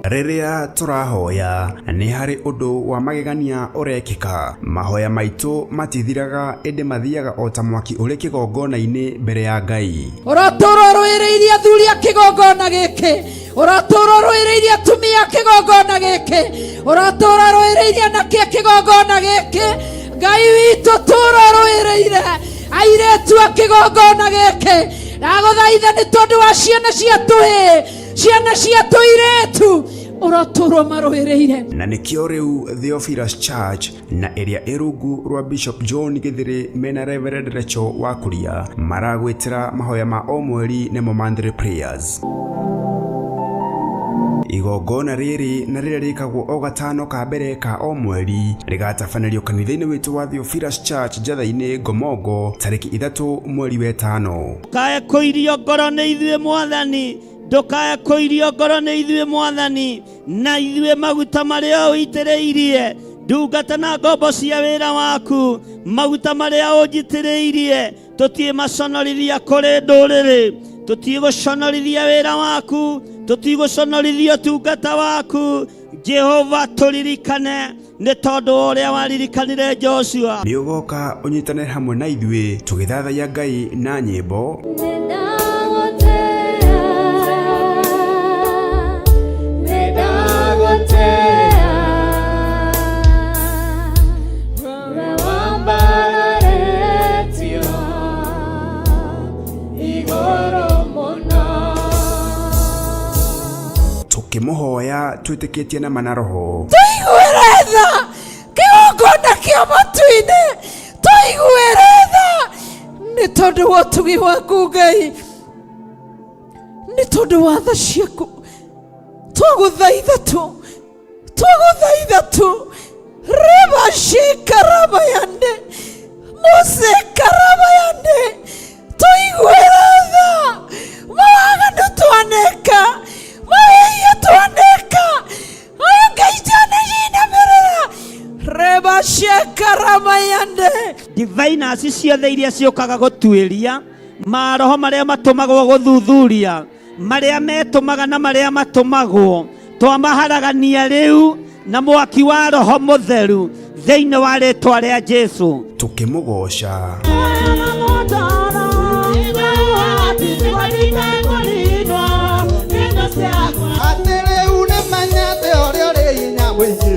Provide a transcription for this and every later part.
Rĩrĩa tũrahoya nĩ harĩ ũndũ wa magegania ũrekĩka. Mahoya maitũ matithiraga ĩndĩ mathiaga o ta mwaki ũrĩ kĩgongona-inĩ mbere ya Ngai. Ũratũũra ũrũĩrĩirie athuri a kĩgongona gĩkĩ, ũratũũra ũrũĩrĩirie atumia a kĩgongona gĩkĩ, ũratũũra ũrũĩrĩirie anake a kĩgongona gĩkĩ. Ngai witũ tũũra ũrũĩrĩire airĩtu a kĩgongona gĩkĩ. Ndagũthaitha nĩ tondũ wa ciana cia tũhĩĩ, ciana cia tũirĩtu, ũrotũũra ũmarũĩrĩire. Na nĩkĩo rĩu Theophilus Church na ĩrĩa ĩ rungu rwa Bishop John Gĩthĩrĩ mena Reverend Rachel Wakuria maragwĩtĩra mahoya ma o mweri nĩmo monthly prayers. Igongona rĩrĩ na rĩrĩa rĩkagwo o gatano ka mbere ka o mweri rĩgatabanĩrio kanitha-inĩ witũ wa Theophilus Church Njatha-inĩ Ngomongo tarĩki 3 mweri wetano. Ndũkae kũirio ngoro nĩ ithuĩ Mwathani, ndũkae kũirio ngoro nĩ ithuĩ Mwathani, na ithuĩ maguta marĩa ũitĩrĩirie ndungata na ngombo cia wĩra waku, maguta marĩa ũnjitĩrĩirie tũtiĩ maconorithia kũrĩ ndũrĩrĩ, tũtiĩ gũconorithia wĩra waku, tũtiĩ gũconorithia ũtungata waku. Jehova tũririkane nĩ tondũ wa ũrĩa waririkanire Joshua. Nĩ ũgoka ũnyitane hamwe na ithuĩ tũgĩthathaiya Ngai na nyĩmbo, tũkĩmũhoya twĩtĩkĩtie na mana roho. Tũiguĩre tha kĩgongona kĩa matu-inĩ, tũiguĩre tha nĩ tondũ wa ũtugi waku Ngai, nĩ tondũ wa tha ciaku. Twagũthaitha tu, twagũthaitha tu, rĩbacikarabayande mũcikarabayande, tũiguĩre tha mawaganu twaneka, mawĩhia twaneka, aya Ngai twanacinamirĩra rebacekarabayande. Diviners ciothe iria ciũkaga gũtuĩria maroho marĩa matũmagwo gũthuthuria marĩa metũmaga na marĩa matũmagwo, twamaharagania rĩu na mwaki wa roho mũtheru thĩinĩ wa rĩtwa rĩa Jesu. Tũkĩmũgoca. Atĩ rĩu nĩmenyete ũrĩa ũrĩ hinya mũingĩ,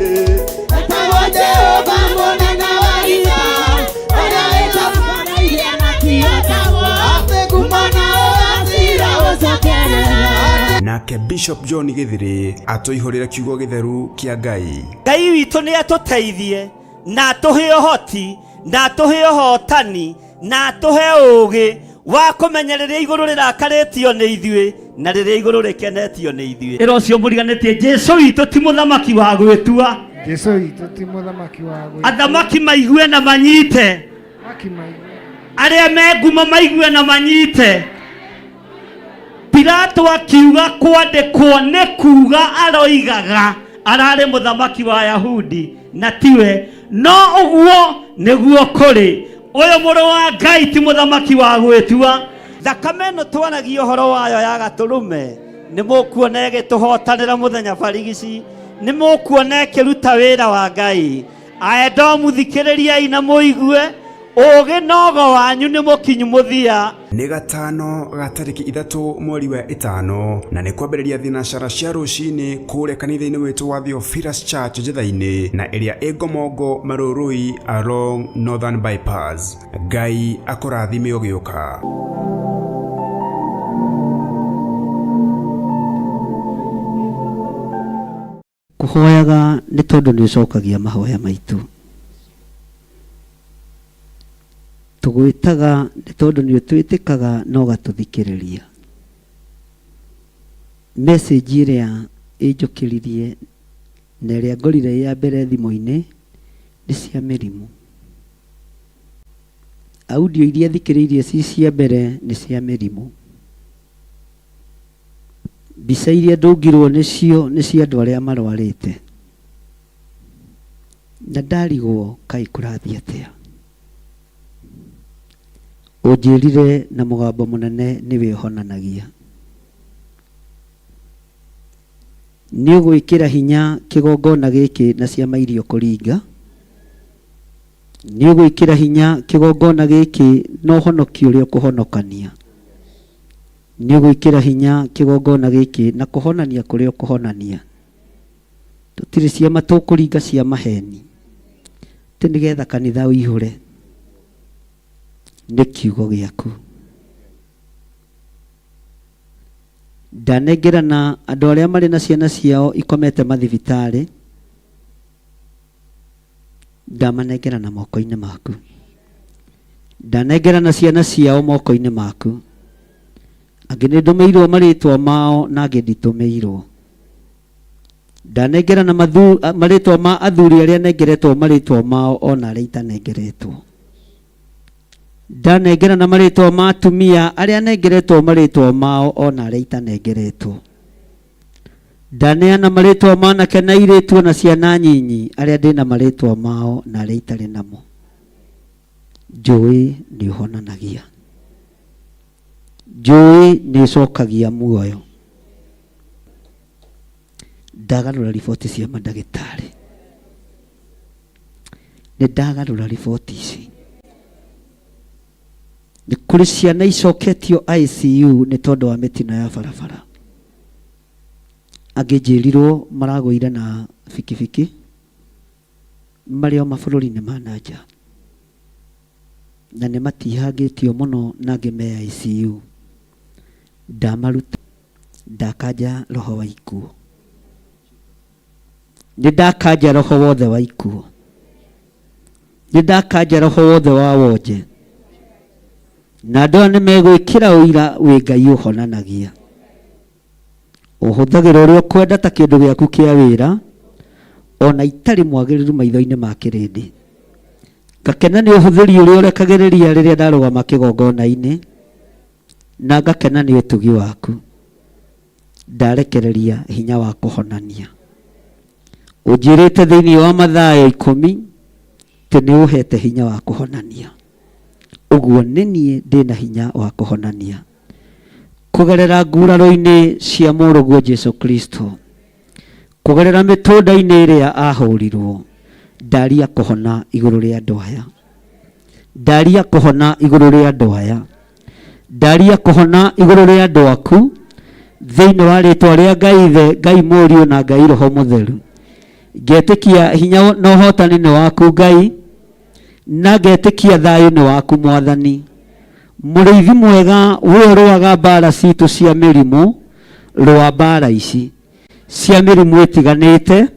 etagwo Jehova mũnene wa ita, ũrĩa wĩtagwo atĩ ngumo na ũgacira ũcokerera. Nake Bishop John Gĩthĩrĩ atũihũrĩre kiugo gĩtheru kĩa Ngai. Ngai witũ nĩ atũteithie na atũhe ũhoti na atũhe ũhotani na atũhe ũũgĩ wa kũmenya rĩrĩa igũrũ rĩrakarĩtio nĩ ithuĩ na rĩrĩa igũrũ rĩkenetio nĩ ithuĩ. Ĩra ũcio mũriganĩtie, Jesu witũ ti mũthamaki wa gwĩtua. Jesu witũ ti mũthamaki wa gwĩtua. Athamaki maigue na manyite. Athamaki maigue. Arĩa me ngumo maigue na manyite. Pilato akiuga kwandĩkwo nĩ kuga aroigaga ararĩ mũthamaki wa Yahudi na tiwe, no ũguo nĩguo kũrĩ. Ũyũ mũrũ wa Ngai ti mũthamaki wa gwĩtua. Thakame ĩno twaragia ũhoro wayo ya gatũrũme nĩ mũkuona ĩgĩtũhotanĩra mũthenya barigici, nĩ mũkuona ĩkĩruta wĩra wa Ngai. Aedomu thikĩrĩriai na mũigue, ũũgĩ na ũgo wanyu nĩ mũkinyu mũthia. Nĩ gatano ga tarĩki 3 mweri wa 5 na nĩ kwambĩrĩria thinacara cia rũcinĩ kũrĩa kanitha-inĩ witũ wa Theophilus Church Njatha-inĩ na ĩrĩa ĩ Ngomongo Marũrũi along Northern Bypass. Ngai akũrathime ũgĩũka. Kũhoyaga nĩ tondũ nĩ ũcokagia mahoya maitũ. Tũgwĩtaga nĩ tondũ nĩ ũtwĩtĩkaga na ũgatũthikĩrĩria. Message ĩrĩa ĩnjũkĩririe na ĩrĩa ngorire ĩ ya mbere thimũ-inĩ nĩ cia mĩrimũ. Audio iria thikĩrĩirie ci cia mbere nĩ cia mĩrimũ. Mbica iria ndũngirwo nĩcio nĩ cia andũ arĩa marwarĩte. Na ndarigwo kaĩ kũrathiĩ atĩa. Ũnjĩrire na mũgambo mũnene nĩwe ũhonanagia. Nĩ ũgwĩkĩra hinya kĩgongona gĩkĩ na ciama iria ũkũringa. Nĩ ũgwĩkĩra hinya kĩgongona gĩkĩ na ũhonoki ũrĩa ũkũhonokania. Nĩ ũgwĩkĩra hinya kĩgongona gĩkĩ na kũhonania kũrĩa ũkũhonania. Tũtirĩ ciama tũkũringa cia maheni atĩ nĩgetha kanitha ũihũre. Nĩ kiugo gĩaku. Ndanengerana andũ arĩa marĩ na ciana ciao ikomete mathibitarĩ, ndamanengerana moko-inĩ maku. Ndanengerana ciana ciao moko-inĩ maku. Angĩ nĩ ndũmĩirwo marĩtwa mao na angĩ nditũmĩirwo. Ndanengerana marĩtwa ma athuri arĩa nengeretwo marĩtwa mao ona arĩa itanengeretwo. Ndanengerana marĩtwa ma atumia arĩa nengeretwo marĩtwa mao ona arĩa itanengeretwo. Ndaneana marĩtwa ma anake na airĩtu ona ciana nyinyi arĩa ndĩna marĩtwa mao na arĩa itarĩ namo. Njũĩ nĩ ũhonanagia. Njũĩ nĩ ũcokagia muoyo. Ndagarũra riboti cia mandagĩtarĩ. Nĩ ndagarũra riboti ici. Nĩ kũrĩ ciana icoketio ICU nĩ tondũ wa mĩtino ya barabara. Angĩ njĩrirwo maragũire na bikibiki marĩ o mabũrũri-inĩ ma na nja. Na nĩ matihangĩtio mũno na angĩ me ICU. Ndamaruta ndakanja roho wa ikuũ. Nĩ ndakanja roho wothe wa ikuũ. Nĩ ndakanja roho wothe wa wonje. Na andũ aya nĩ megwĩkĩra ũira wĩ Ngai ũhonanagia. Ũhũthagĩra ũrĩa ũkwenda ta kĩndũ gĩaku kĩa wĩra, ona itarĩ mwagĩrĩru maitho-inĩ ma kĩrĩndĩ. Ngakena nĩ ũhũthĩri ũrĩa ũrekagĩrĩria rĩrĩa ndarũgama kĩgongona-inĩ, na ngakena nĩ ũtugi waku. Ndarekereria hinya wa kũhonania. Ũnjĩrĩte thĩinĩ wa Mathayo ikũmi atĩ nĩ ũhete hinya wa kũhonania. Ũguo nĩ niĩ ndĩna hinya wa kũhonania. Kũgerera nguraro-inĩ cia mũrũguo Jesu Kristo, kũgerera mĩtũnda-inĩ ĩrĩa ahũrirwo, ndaria kũhona igũrũ rĩa andũ aya. Ndaria kũhona igũrũ rĩa andũ aya. Ndaria kũhona igũrũ rĩa andũ aku thĩinĩ wa rĩtwa rĩa Ngai Ithe, Ngai Mũriũ na Ngai Roho Mũtheru. Ngetĩkia hinya na ũhotani nĩ waku Ngai, na ngetĩkia thayũ nĩ waku Mwathani. Mũrĩithi mwega we ũrũaga mbara citũ cia mĩrimũ, rũa mbara ici cia mĩrimũ ĩtiganĩte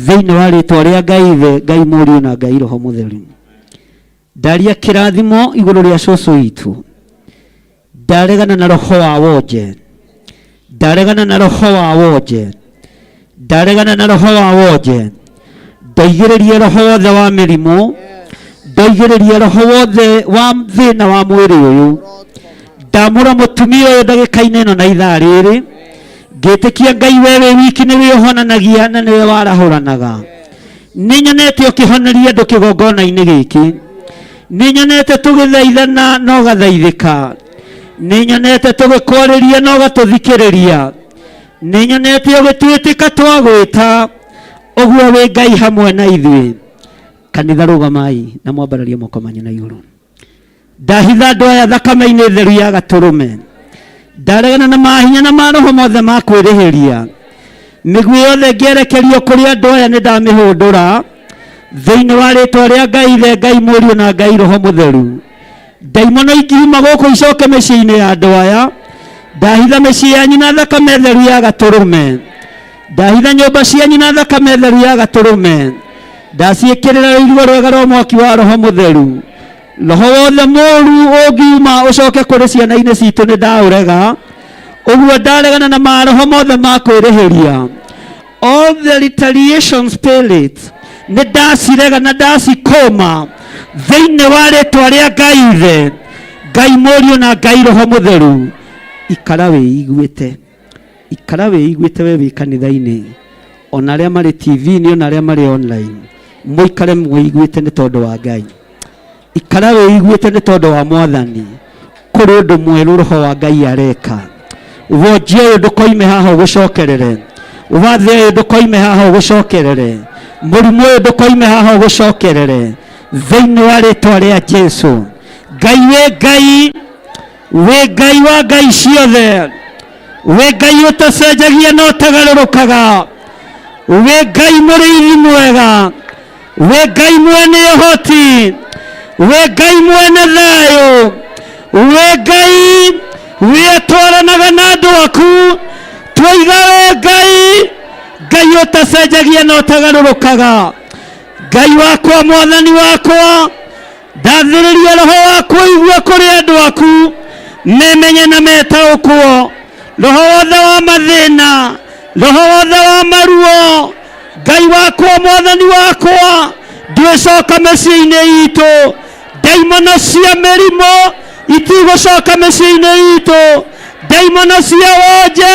thĩinĩ wa rĩtwa rĩa Ngai Ithe, Ngai Mũriũ na Ngai Roho Mũtheru. Ndaria kĩrathimo igũrũ rĩa cũcũ witũ. Ndaregana na roho wa wonje. Ndaregana na roho wa wonje. Ndaregana na roho wa wonje. Ndoigĩrĩrie roho wothe wa mĩrimũ. Ndoigĩrĩrie roho wothe wa thĩna wa mwĩrĩ ũyũ. Ndamũra mũtumia ũyũ ndagĩka-inĩ ĩno na ithaa rĩrĩ. Ngĩtĩkia Ngai we wĩ wiki nĩwe ũhonanagia na nĩwe warahũranaga. Nĩ nyonete ũkĩhoneria andũ kĩgongona-inĩ gĩkĩ. Nĩ nyonete tũgĩthaithana na ũgathaithĩka. Nĩ nyonete tũgĩkwarĩria na ũgatũthikĩrĩria. Nĩ nyonete ũgĩtwĩtĩka twagwĩta. Ũguo wĩ Ngai hamwe na ithuĩ. Kanitha rũgamai na mwambararie moko manyu na igũrũ. Ndahitha andũ aya thakame-inĩ theru ya gatũrũme. Ndaregana na mahinya na maroho mothe ma kwĩrĩhĩria. Mĩguĩ yothe ĩngĩerekerio kũrĩ andũ aya nĩ ndamĩhũndũra thĩinĩ wa rĩtwa rĩa Ngai Ithe, Ngai Mũriũ na Ngai Roho Mũtheru. Ndaimono ingiuma gũkũ icoke mĩciĩ-inĩ ya andũ aya. Ndahitha mĩciĩ yanyu na thakame theru ya gatũrũme. Ndahitha nyũmba cianyu na thakame theru ya gatũrũme. Ndaciĩkĩrĩra rũirigo rwega rwa mwaki wa Roho Mũtheru. Roho wothe mũru ũngiuma ũcoke kũrĩ ciana-inĩ citũ nĩ ndaũrega. Ũguo ndaregana na maroho mothe ma kwĩrĩhĩria. All the retaliation spirit nĩ ndacirega na ndacikũma thĩinĩ wa rĩtwa rĩa Ngai Ithe, Ngai Mũriũ na Ngai Roho Mũtheru. Ikara wĩiguĩte. Ikara wĩiguĩte we wĩ kanitha-inĩ, ona arĩa marĩ TV-inĩ, ona arĩa marĩ online, mũikare mwĩiguĩte nĩ tondũ wa Ngai. Ikara wĩiguĩte nĩ tondũ wa Mwathani. Kũrĩ ũndũ mwerũ Roho wa Ngai areka. Wonjia ũyũ ndũkoime haha ũgũcokerere. Wathe ũyũ ndũkoime haha ũgũcokerere, mũrimũ ũyũ ndũkoime haha ũgũcokerere, thĩinĩ wa rĩtwa rĩa Jesu. Ngai wĩ Ngai, wĩ Ngai wa ngai ciothe, wĩ Ngai ũtacenjagia na ũtagarũrũkaga, wĩ Ngai mũrĩithi mwega, wĩ Ngai mwene ũhoti, wĩ Ngai mwene thayũ, wĩ Ngai wĩtwaranaga na andũ aku. Twaiga wĩ Ngai, Ngai ũtacenjagia na ũtagarũrũkaga. Ngai wakwa, mwathani wakwa, ndathĩrĩria roho waku ũigue kũrĩ andũ aku, memenye na metaũkwo. Roho wothe wa mathĩna, roho wothe wa maruo, Ngai wakwa, mwathani wakwa, ndwĩcoka mĩciĩ-inĩ itũ. Ndaimono cia mĩrimũ itigũcoka mĩciĩ-inĩ itũ, ndaimono cia wonje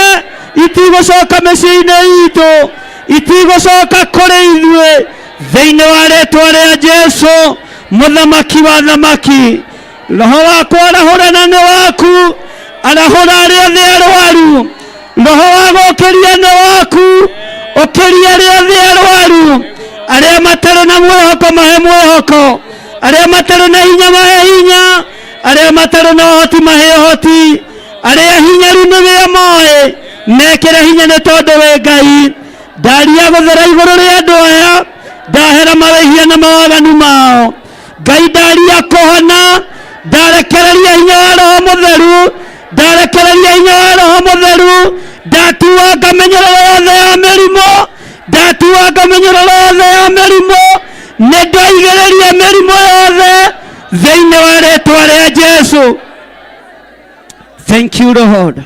itigũcoka mĩciĩ-inĩ itũ, itigũcoka kũrĩ ithuĩ, thĩinĩ wa rĩtwa rĩa Jesu mũthamaki wa thamaki. Roho wakwa arahũrana nĩ waku, arahũra arĩa othe arwaru. Roho wa gũkĩria nĩ waku, ũkĩria arĩa othe arwaru. Arĩa matarĩ na mwĩhoko mahe mwĩhoko, arĩa matarĩ na hinya mahe hinya, arĩa matarĩ na ũhoti mahe ũhoti, arĩa hinyaru nĩ wĩa moĩ mekĩre hinya, nĩ tondũ wĩ Ngai. Ndaria gũthera igũrũ rĩa andũ aya, ndahera mawĩhia na mawaganu mao. Ngai, ndaria kũhona, ndarekereria hinya wa Roho Mũtheru, ndarekereria hinya wa Roho Mũtheru, ndatuanga mĩnyororo yothe ya mĩrimũ, ndatuanga mĩnyororo yothe ya mĩrimũ, nĩ ndaigĩrĩria mĩrimũ yothe thĩinĩ wa rĩtwa rĩa Jesu. Thank you Lord.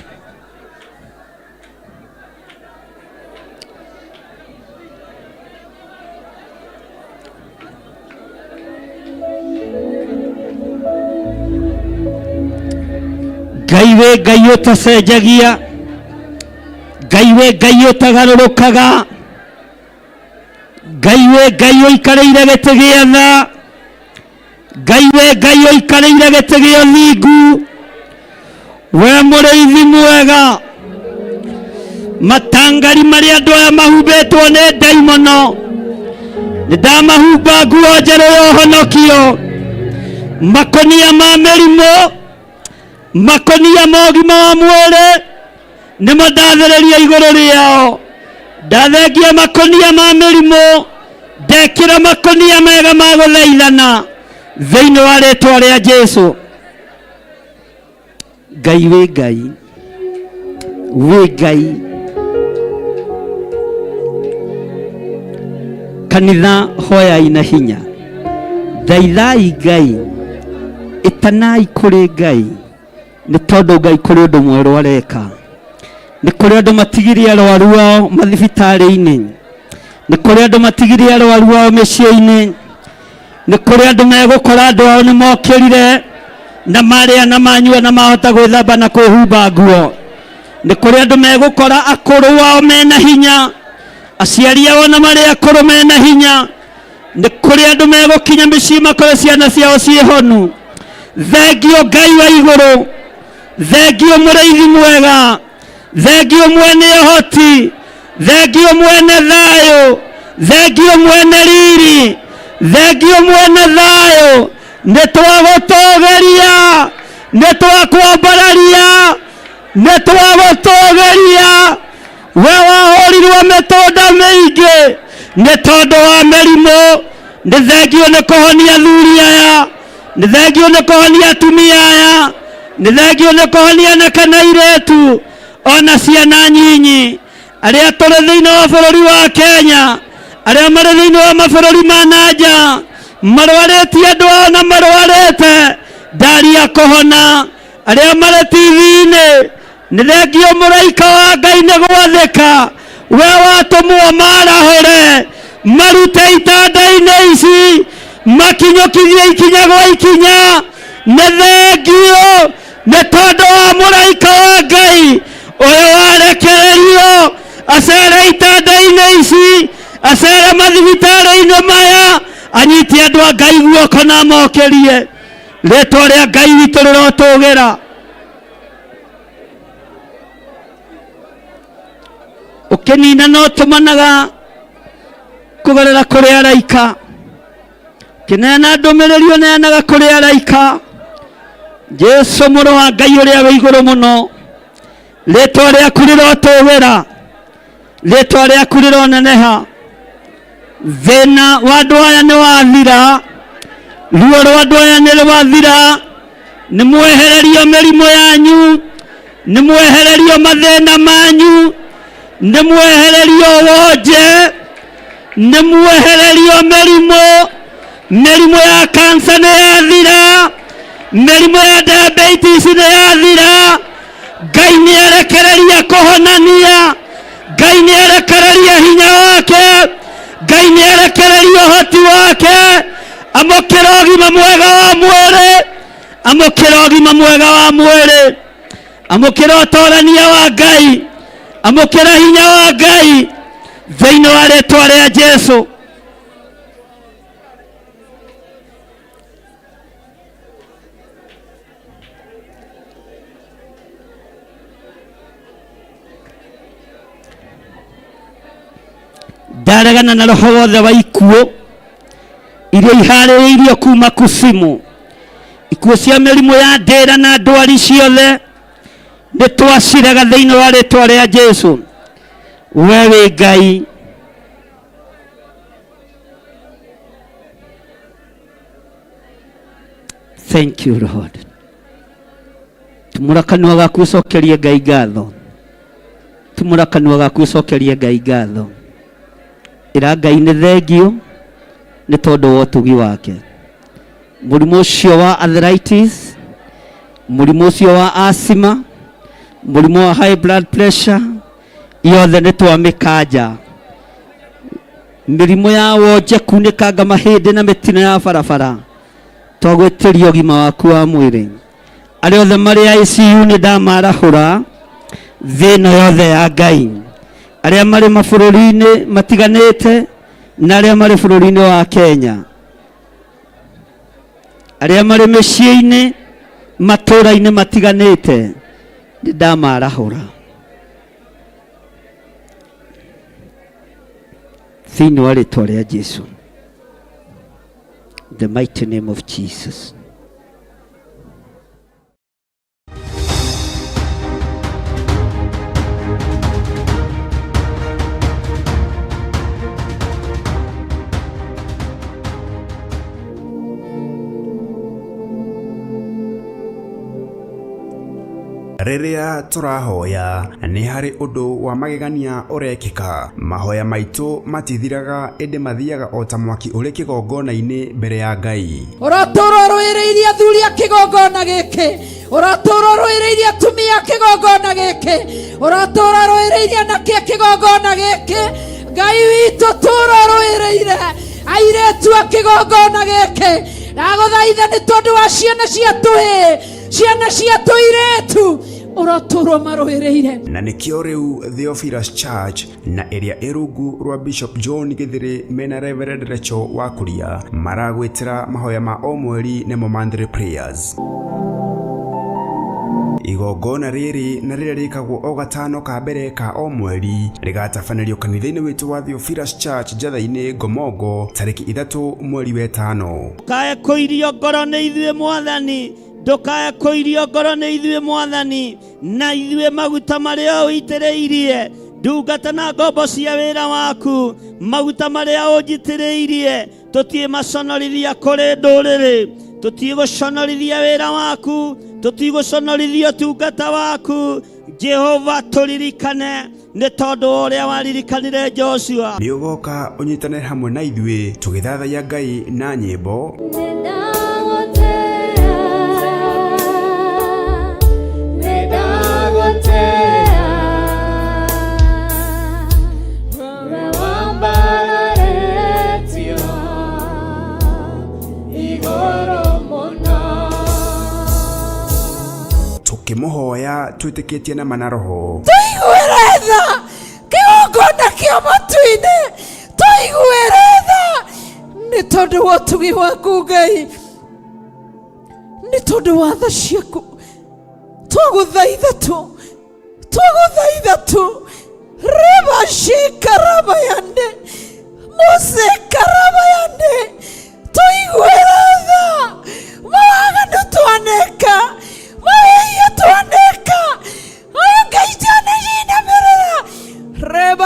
Ngai wĩ Ngai ũtacenjagia, Ngai wĩ Ngai ũtagarũrũkaga, Ngai wĩ Ngai ũikarĩire gĩtĩ gĩa tha, Ngai wĩ Ngai ũikarĩire gĩtĩ gĩa ũthingu, we mũrĩithi mwega. Matangari marĩa andũ aya mahumbĩtwo nĩ ndaimono, nĩ ndamahumba nguo njerũ ya ũhonokio. Makũnia ma mĩrimũ, makũnia ma ũgima wa mwĩrĩ nĩmo ndathĩrĩria igũrũ rĩao. Ndathengia makũnia ma mĩrimũ, ndekĩra makũnia mega ma gũthaithana thĩinĩ wa rĩtwa rĩa Jesu. Ngai wĩ Ngai, wĩ Ngai. Kanitha, hoyai na hinya, thaithai Ngai, ĩtanai kũrĩ Ngai, nĩ tondũ Ngai kũrĩ ũndũ mwerũ areka. Nĩ kũrĩ andũ matigire arwaru ao mathibitarĩ-inĩ, nĩ kũrĩ andũ matigire arwaru ao mĩciĩ-inĩ, nĩ kũrĩ andũ megũkora andũ ao nĩ mokĩrire na marĩa na manyua na mahota gwĩthamba na kwĩhumba nguo. Nĩ kũrĩ andũ megũkora akũrũ ao mena hinya, aciari ao na marĩ akũrũ mena hinya. Nĩ kũrĩ andũ megũkinya mĩciĩ makore ciana ciao ciĩ honu. Thengio Ngai wa igũrũ, thengio mũrĩithi mwega, thengio mwene ũhoti, thengio mwene thayũ, thengio mwene riri, thengio mwene thayũ. Nĩ twagũtũgĩria, nĩ twakwambararia, nĩ twagũtũgĩria. We wahũrirwo mĩtũnda mĩingĩ nĩ tondũ wa mĩrimũ. Nĩ thengio nĩ kũhonia athuri aya, nĩ thengio nĩ kũhonia atumia aya, nĩ thengio nĩ kũhonia anake na airĩtu ona ciana nyinyi, arĩa tũrĩ thĩinĩ wa bũrũri wa Kenya, arĩa marĩ thĩinĩ wa mabũrũri ma na nja, marwarĩtie andũ ao na marwarĩte ndaria kũhona, arĩa marĩ TV-inĩ. Nĩ thengio mũraika wa Ngai nĩ gwathĩka we watũmwo marahũre marute itanda-inĩ ici makinyũkithie ikinya gwa ikinya. Nĩ thengio nĩ tondũ wa mũraika wa Ngai ũyũ warekererio acere itanda-inĩ ici, acere mathibitarĩ-inĩ maya, anyite andũ a Ngai guoko na amokĩrie. Rĩtwa rĩa Ngai witũ rĩrotũgĩra. Ũkĩnina no tũmanaga kũgerera kũrĩ araika, ũkĩneana ndũmĩrĩri ũneanaga kũrĩ araika. Jesu mũrũ wa Ngai ũrĩa wĩ igũrũ mũno, rĩtwa rĩaku rĩrotũgĩra, rĩtwa rĩaku rĩroneneha. Thĩna wa andũ aya nĩ wathira, ruo rwa andũ aya nĩ rwathira. Nĩ mwehererio mĩrimũ yanyu, nĩ mwehererio mathĩna manyu, nĩ mwehererio wonje, nĩ mwehererio mĩrimũ. Mĩrimũ ya kansa nĩ yathira, mĩrimũ ya diabetes nĩ yathira. Ngai nĩ arekereria kũhonania, Ngai nĩ arekereria hinya wake, Ngai nĩ arekereria ũhoti wake. Amũkĩra ũgima mwega wa mwĩrĩ, amũkĩra ũgima mwega wa mwĩrĩ, amũkĩra ũtorania wa Ngai, amũkĩra hinya wa Ngai thĩinĩ wa rĩtwa rĩa Jesu. Ndaregana na roho wothe wa ikuũ iria iharĩrĩirio kuma kusimu, ikuũ cia mĩrimũ ya ndĩra na ndwari ciothe nĩ twacirega thĩinĩ wa rĩtwa rĩa Jesu. We wĩ Ngai. Thank you Lord. Tumũra kanua gaku ũcokerie Ngai ngatho. Tumũra kanua gaku ũcokerie Ngai ngatho. Ĩra Ngai nĩ thengio nĩ tondũ wa ũtugi wake. Mũrimũ ũcio wa arthritis, mũrimũ ũcio wa asthma, mũrimũ wa high blood pressure, yothe nĩ twamĩkanja. Mĩrimũ ya wonje, kunĩkanga mahĩndĩ na mĩtino ya barabara, twagwĩtĩria ũgima waku wa mwĩrĩ. Arĩa othe marĩ ICU nĩ ndamarahũra thĩ ĩno yothe ya Ngai. Arĩa marĩ mabũrũri-inĩ matiganĩte na arĩa marĩ bũrũri-inĩ wa Kenya, arĩa marĩ mĩciĩ-inĩ matũũra-inĩ matiganĩte, nĩ ndamarahũra thĩinĩ wa rĩtwa rĩa Jesu. The mighty name of Jesus. Rĩrĩa tũrahoya nĩ harĩ ũndũ wa magegania ũrekĩka. Mahoya maitũ matithiraga ĩndĩ mathiaga o ta mwaki ũrĩ kĩgongona-inĩ mbere ya Ngai. Ũratũũra ũrũĩrĩirie athuri a kĩgongona gĩkĩ, ũratũũra ũrũĩrĩirie atumia a kĩgongona gĩkĩ, ũratũũra ũrũĩrĩirie anake a kĩgongona gĩkĩ. Ngai witũ, tũũra ũrũĩrĩire airĩtu a kĩgongona gĩkĩ. Ndagũthaitha nĩ tondũ wa ciana cia tũhĩĩ, ciana cia tũirĩtu, ũrotũũra ũmarũĩrĩire. Na nĩkĩo rĩu Theophilus Church na ĩrĩa ĩ rungu rwa Bishop John Gĩthĩrĩ mena Reverend Rachel Wakuria maragwĩtĩra mahoya ma o mweri nĩmo monthly prayers. Igongona rĩrĩ na rĩrĩa rĩkagwo o gatano ka mbere ka o mweri rĩgatabanĩrio kanitha-inĩ witũ wa Theophilus Church Njatha-inĩ Ngomongo tarĩki 3 mweri wetano. Ndũkae kũirio ngoro nĩ ithuĩ Mwathani, ndũkae kũirio ngoro nĩ ithuĩ Mwathani, na ithuĩ maguta marĩa ũitĩrĩirie ndungata na ngombo cia wĩra waku, maguta marĩa ũnjitĩrĩirie tũtiĩ maconorithia kũrĩ ndũrĩrĩ, tũtiĩ gũconorithia wĩra waku, tũtiĩ gũconorithia ũtungata waku. Jehova tũririkane nĩ tondũ wa ũrĩa waririkanire Joshua. Nĩ ũgoka ũnyitane hamwe na ithuĩ tũgĩthathaiya Ngai na nyĩmbo, tũkĩmũhoya twĩtĩkĩtie na ma na roho. Tũiguĩre tha kĩgongona kĩa matu-inĩ, tũiguĩre tha nĩ tondũ wa ũtugi waku Ngai, nĩ tondũ wa tha ciaku. Twagũthaitha tu, twagũthaitha tu rĩba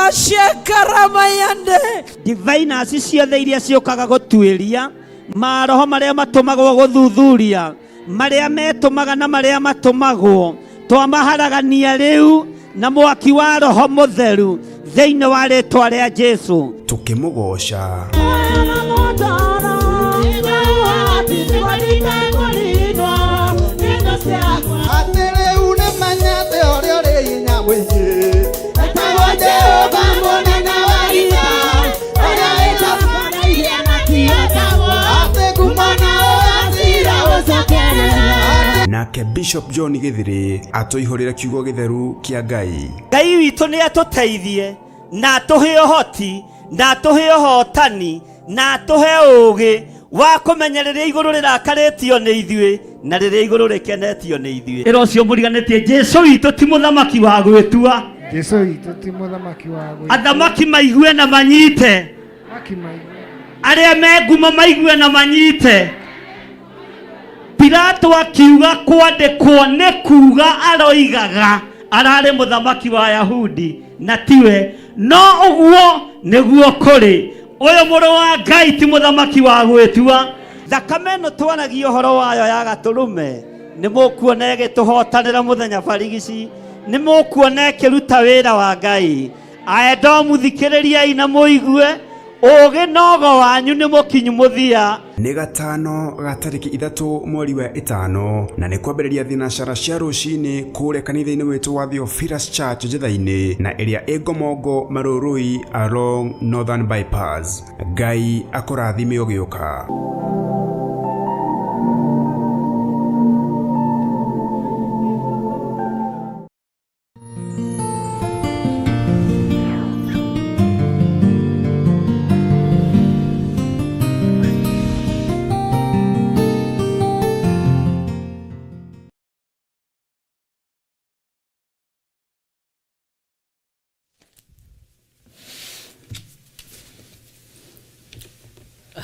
Rabashekaramayande. Diviners ciothe iria ciũkaga gũtuĩria maroho marĩa matũmagwo gũthuthuria marĩa metũmaga na marĩa matũmagwo twamaharagania rĩu na mwaki wa roho mũtheru thĩinĩ wa rĩtwa rĩa Jesu. Tukĩmũgooca. Atĩ rĩu nĩmenyete ũrĩa ũrĩ hinya mũingĩ etagwo Jehova mũnene wa ita ũrĩa wĩtagwo atĩ ngumo na ũgacira ũcokerera. Nake Bishop John Gĩthĩrĩ atũihũrĩre kiugo gĩtheru kĩa Ngai. Ngai witũ nĩ atũteithie na atũhe ũhoti na atũhe ũhotani na atũhe ũũgĩ wa kũmenya rĩrĩa igũrũ rĩrakarĩtio nĩ ithuĩ na rĩrĩa igũrũ rĩkenetio nĩ ithuĩ. Ĩra ũcio mũriganĩtie Jesu witũ ti mũthamaki wa gwĩtua. Jesu witũ ti mũthamaki wa gwĩtua. Athamaki maigue na manyite. Athamaki maigue. Arĩa me ngumo maigue na manyite. Pilato akiuga kwandĩkwo nĩ kuga aroigaga ararĩ mũthamaki wa Yahudi na tiwe, no ũguo nĩguo kũrĩ. Ũyũ mũrũ wa Ngai ti mũthamaki wa gwĩtua. Thakame ĩno twaragia ũhoro wayo ya gatũrũme nĩ mũkuona ĩgĩtũhotanĩra mũthenya barigici, nĩ mũkuona ĩkĩruta wĩra wa Ngai. Aedomu thikĩrĩriai na mũigue ũũgĩ nogo wanyu nĩ mũkinyu mũthia. Nĩ gatano ga tarĩki 3 mweri wa 5 na nĩ kwambĩrĩria thinacara cia rũcinĩ kũrĩa kanitha-inĩ witũ wa Theophilus Church Njatha-inĩ na ĩrĩa ĩ Ngomongo Marũrũi along Northern Bypass. Ngai akũrathime ũgĩũka.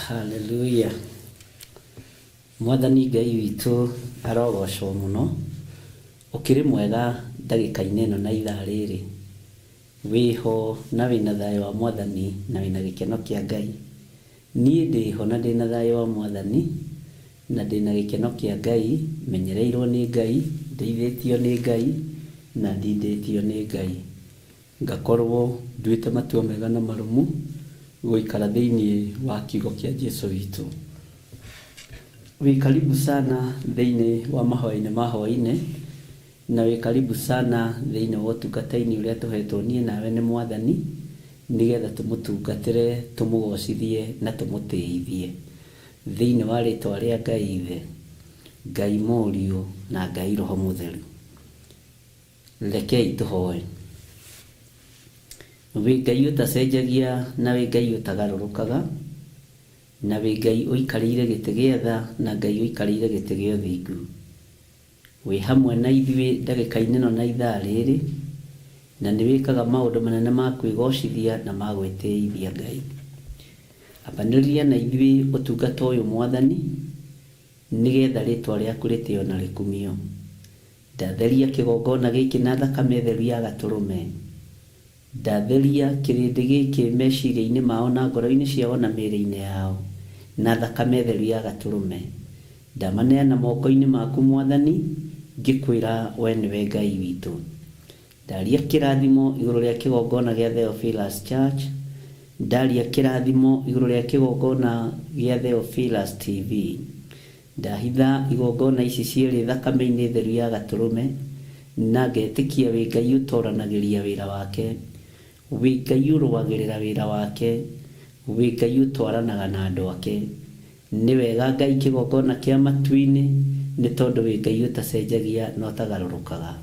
Hallelujah. Mwathani Ngai witũ arogocwo mũno. Ũkĩrĩ mwega ndagĩka-inĩ ĩno na ithaa rĩrĩ. Wĩho na wĩna thayũ wa Mwathani na wĩna gĩkeno kĩa Ngai. Niĩ ndĩho na ndĩna thayũ wa Mwathani na ndĩna gĩkeno kĩa Ngai, menyereirwo nĩ Ngai, ndeithĩtio nĩ Ngai na ndindĩtio nĩ Ngai. Ngakorwo nduĩte matua mega na marũmu gũikara thĩinĩ wa kiugo kĩa Jesu witũ. Wĩ karibu sana thĩinĩ wa mahoya-inĩ ma hwaĩ-inĩ na wĩ karibu sana thĩinĩ wa ũtungata-inĩ ũrĩa tũhetwo niĩ nawe nĩ Mwathani nĩgetha tũmũtungatĩre, tũmũgocithie na tũmũtĩithie thĩinĩ wa rĩtwa rĩa Ngai Ithe, Ngai Mũriũ na Ngai Roho Mũtheru. Rekei tũhoe. Wĩ Ngai ũtacenjagia na wĩ Ngai ũtagarũrũkaga na wĩ Ngai ũikarĩire gĩtĩ gĩa tha na Ngai ũikarĩire gĩtĩ gĩa ũthingu. Wĩ hamwe na ithuĩ ndagĩka-inĩ ĩno na ithaa rĩrĩ na nĩ wĩkaga maũndũ manene ma kwĩgocithia na ma gwĩtĩithia Ngai. Ambanĩrĩria na ithuĩ ũtungata ũyũ Mwathani nĩgetha rĩtwa rĩaku rĩtĩo na rĩkumio. Ndatheria kĩgongona gĩkĩ na thakame theru ya gatũrũme. Ndatheria kĩrĩndĩ gĩkĩ meciria-inĩ mao na ngoro-inĩ ciao na mĩĩrĩ-inĩ yao na thakame theru ya gatũrũme. Ndamaneana moko-inĩ maku Mwathani ngĩkwĩra we nĩwe Ngai witũ. Ndaria kĩrathimo igũrũ rĩa kĩgongona gĩa Theophilus Church, ndaria kĩrathimo igũrũ rĩa kĩgongona gĩa Theophilus TV. Ndahitha igongona ici cierĩ thakame-inĩ theru ya gatũrũme na ngetĩkia wĩ Ngai ũtoranagĩria wĩra wake, wĩ Ngai ũrũagĩrĩra wĩra wake, wĩ Ngai ũtwaranaga na andũ ake. Nĩ wega Ngai kĩgongona kĩa matu-inĩ nĩ tondũ wĩ Ngai ũtacenjagia na ũtagarũrũkaga.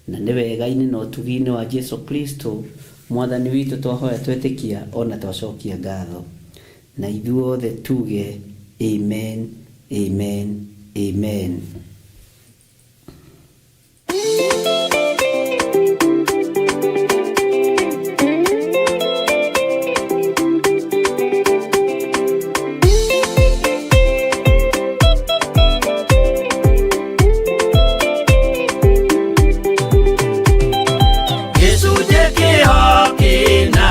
Na nĩ wega-inĩ na ũtugi-inĩ wa Jesu Kristo Mwathani witũ twahoya twetĩkia ona twacokia ngatho. Na ithuothe tuge amen, amen, amen. Gĩcunjĩ kĩho kĩna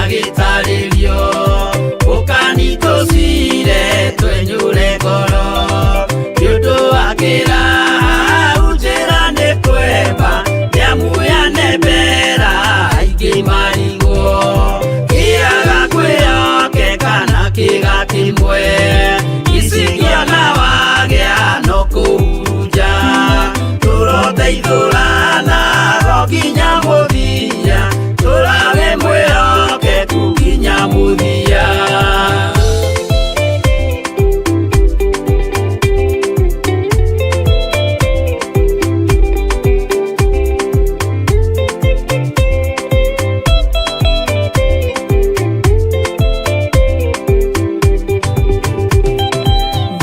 Tũgateithũrana o nginya mũthia, tũrawe mwĩhokeku nginya mũthia.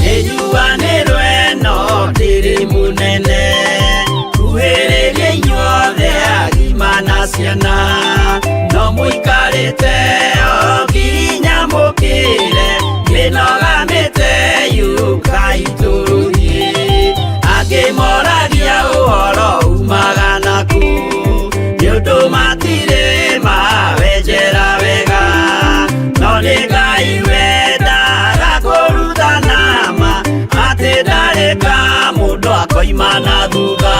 Nĩnjuanĩrwo ĩno ndĩrĩ mũnene, kuhĩrĩria inyuothe agima na ciana, no mũikarĩte o nginya mũkĩre, mĩnoga mĩte yũkai tũrũthiĩ. Angĩ moragia ũhoro umaga nakũ, nĩ ũndũ matirĩ mawenjera wega, no nĩ Ngai wendaga kũrutana ma, atĩ ndarĩ ka mũndũ akoima na thutha.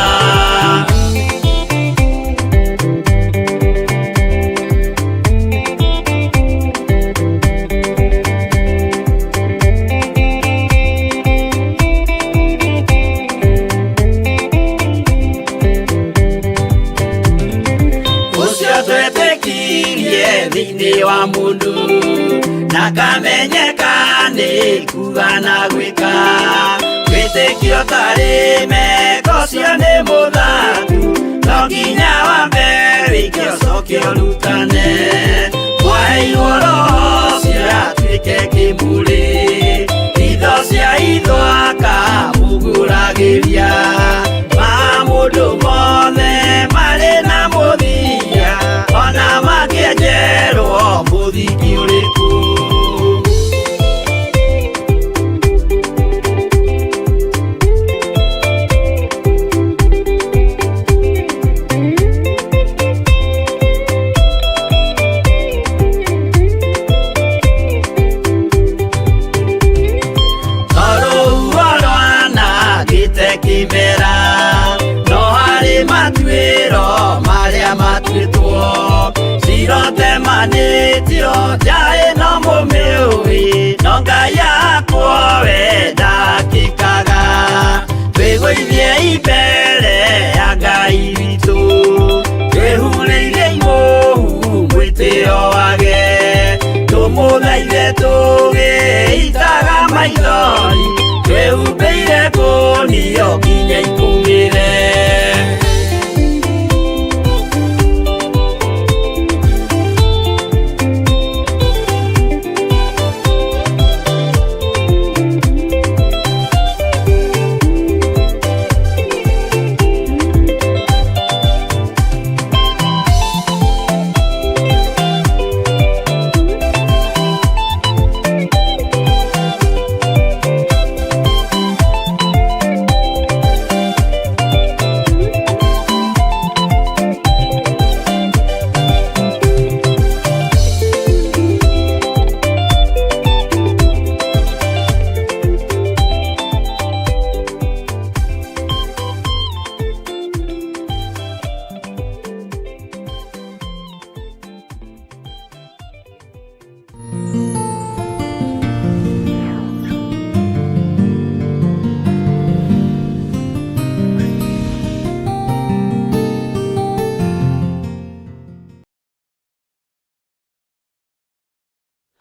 Ũcio twetĩkirie thĩinĩ wa mũndũ, na kamenyeka nĩ kuga na gwĩka, wĩtĩkio tarĩ meko ũcio nĩ mũthaku, no nginya wambe wĩke ũcoke ũrutane. Mwaheirwo roho ũcio atuĩke kĩmũrĩ, itho cia itho akamũgũragĩria, ma mũndũ mothe marĩ na mũthia, ona makĩenjerwo mũthingi ũrĩkũ. Tondũ rwanangĩte kĩmera, no harĩ matuĩro marĩa matuĩtwo, cirotemanĩtio nja ĩno mũmĩũĩ, no Ngai akwo we ndakĩkaga. Twĩgũithie mbere ya Ngai witũ, twĩhurĩire imũhu mwĩtĩo wage, tũmũthaithe tũgĩitaga maithori, twĩhumbĩire ngũnio nginya ikũmĩre.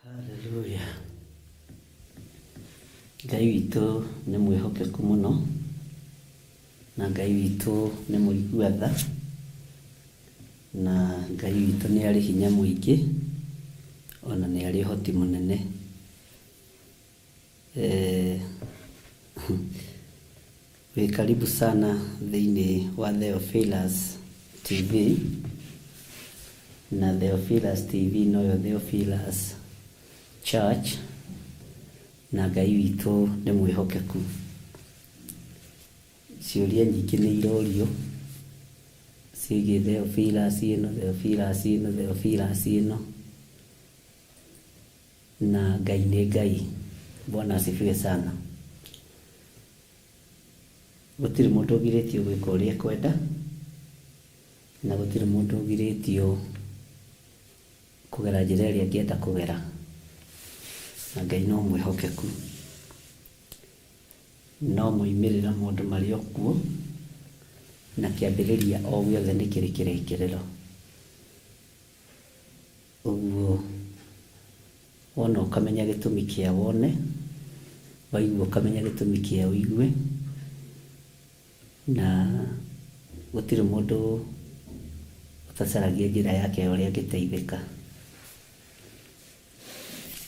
Hallelujah. Ngai witũ nĩ mwĩhokeku mũno, na Ngai witũ nĩ mũigua tha, na Ngai witũ nĩ arĩ hinya mũingĩ, ona nĩ arĩ ũhoti mũnene. Wĩ karibu sana thĩinĩ wa Theophilus TV, na Theophilus TV noyo Theophilus Church, na Ngai witũ nĩ mwĩhokeku. Ciũria nyingĩ nĩ irorio ciĩgiĩ Theophilus ĩno, Theophilus ĩno, Theophilus ĩno, na Ngai nĩ Ngai. Bwana asifiwe sana. Gũtirĩ mũndũ ũgirĩtio gwĩka ũrĩa ekwenda, na gũtirĩ mũndũ ũgirĩtio kũgera njĩra ĩrĩa angĩenda kũgera, na Ngai no mwĩhokeku. No moimĩrĩra maũndũ marĩ o kuo, Na kĩambĩrĩria o gĩothe nĩ kĩrĩ kĩrĩkĩrĩro. Ũguo wona ũkamenya gĩtũmi kĩa wone, waigua ũkamenya gĩtũmi kĩa ũigue, na gũtirĩ mũndũ ũtacaragia njĩra yake ya ũrĩa angĩteithĩka.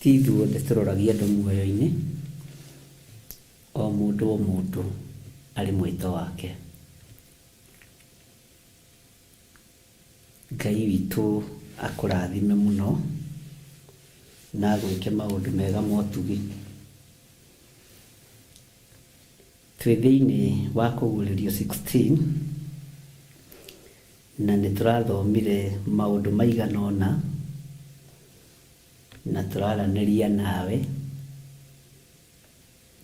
Ti ithuothe tũroragia andũ muoyo-inĩ, o mũndũ o mũndũ arĩ mwĩto wake. Ngai witũ akũrathime mũno na agwĩke maũndũ mega ma ũtugi. Twĩ thĩinĩ wa Kũguũrĩrio 16 na nĩ tũrathomire maũndũ maigana ũna na tũraranĩria nawe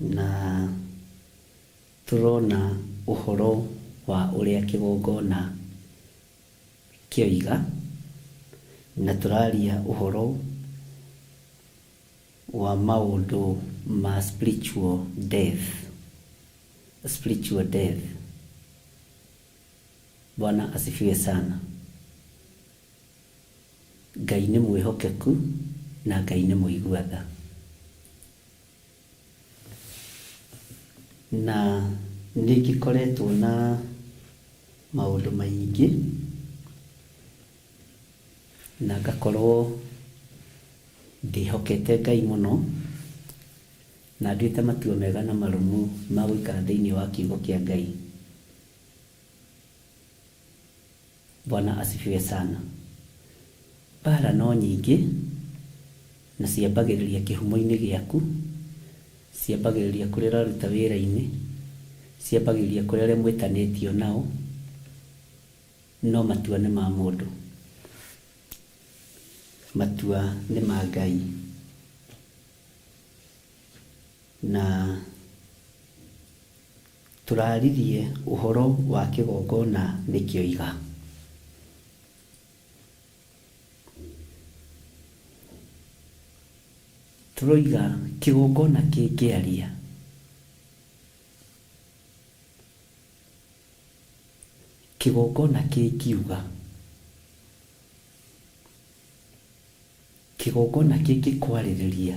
na tũrona ũhoro wa ũrĩa kĩgongona kĩoiga, na tũraria ũhoro wa maũndũ ma spiritual death, spiritual death. Bwana asifiwe sana. Ngai nĩ mwĩhokeku na Ngai nĩ mũigua tha. Na nĩ ngĩkoretwo na maũndũ maingĩ, na ngakorwo ndĩhokete Ngai mũno, na nduĩte matua mega na marũmu ma gũikara thĩinĩ wa kiugo kĩa Ngai. Bwana asifiwe sana. Mbara no nyingĩ, na ciambagĩrĩria kĩhumo-inĩ gĩaku, ciambagĩrĩria kũrĩa ũraruta wĩra-inĩ, ciambagĩrĩria kũrĩ arĩa mwĩtanĩtio nao, no matua nĩ ma mũndũ. Matua nĩ ma Ngai. Na tũraririe ũhoro wa kĩgongona nĩkĩo iga. Tũroiga kĩgongona kĩngĩaria. Kĩgongona kĩngiuga. Kĩgongona kĩngĩkwarĩrĩria.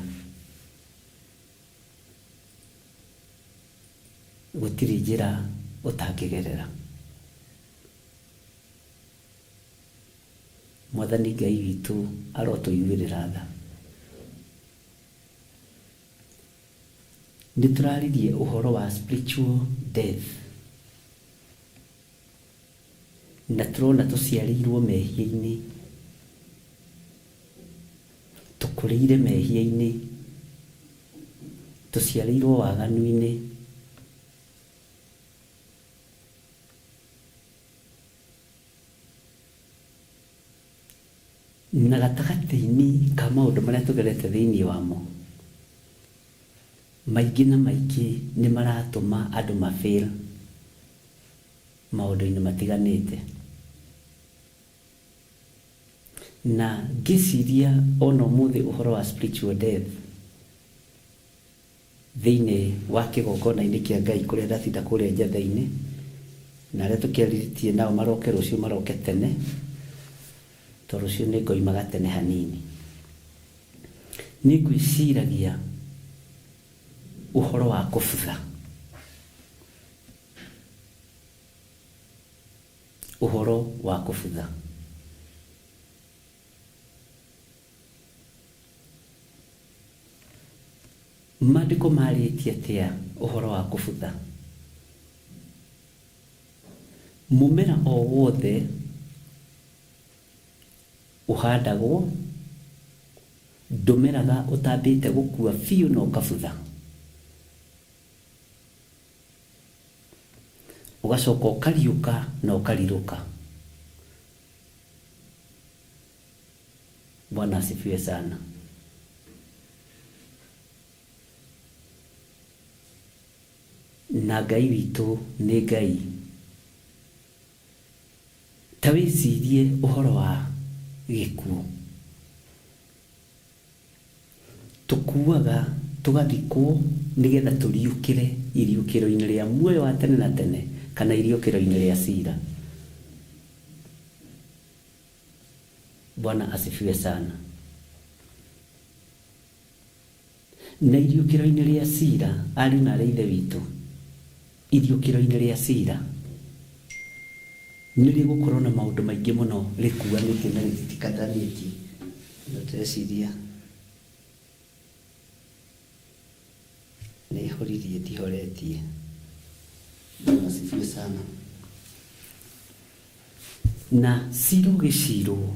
Gũtirĩ njĩra ũtangĩgerera. Mwathani Ngai witũ arotũiguĩrĩra tha. Nĩ tũraririe ũhoro wa spiritual death na tũrona tũciarĩirwo mehia-inĩ, tũkũrĩire mehia-inĩ, tũciarĩirwo waganu-inĩ. Na gatagatĩ-inĩ ka maũndũ marĩa tũgerete thĩinĩ wamo, maingĩ na maingĩ nĩ maratũma andũ ma fail maũndũ-inĩ matiganĩte. Na ngĩciria ona ũmũthĩ ũhoro wa spiritual death, Thĩinĩ wa kĩgongona-inĩ kĩa Ngai kũrĩa ndatinda kũrĩa Njetha-inĩ, na arĩa tũkĩarĩtie nao maroke rũciũ maroke tene, tondũ rũciũ nĩ ngoimaga tene hanini. Nĩ ngwĩciragia ũhoro wa kũbutha. Ũhoro wa kũbutha. Maandĩko marĩtie atĩa ũhoro wa kũbutha? Mũmera o wothe ũhandagwo ndũmeraga ũtambĩte gũkua biũ na ũkabutha. Ũgacoka ũkariũka na ũkarirũka. Bwana asifiwe sana. Na Ngai witũ nĩ Ngai. Ta wĩcirie ũhoro wa gĩkuũ. Tũkuaga tũgathikwo nĩgetha tũriũkĩre iriũkĩro-inĩ rĩa muoyo wa tene na tene kana iriũkĩro-inĩ rĩa cira. Bwana asifiwe sana. Na iriũkĩro-inĩ rĩa cira, ariũ na aarĩ a Ithe witũ, iriũkĩro-inĩ rĩa cira nĩ rĩgũkorwo na maũndũ maingĩ mũno rĩkuanĩtie na rĩtitikatanĩtie. Na ndĩreciria nĩ horirie ndihoretie. Bwana asifiwe sana. Na cira ũgĩcirwo,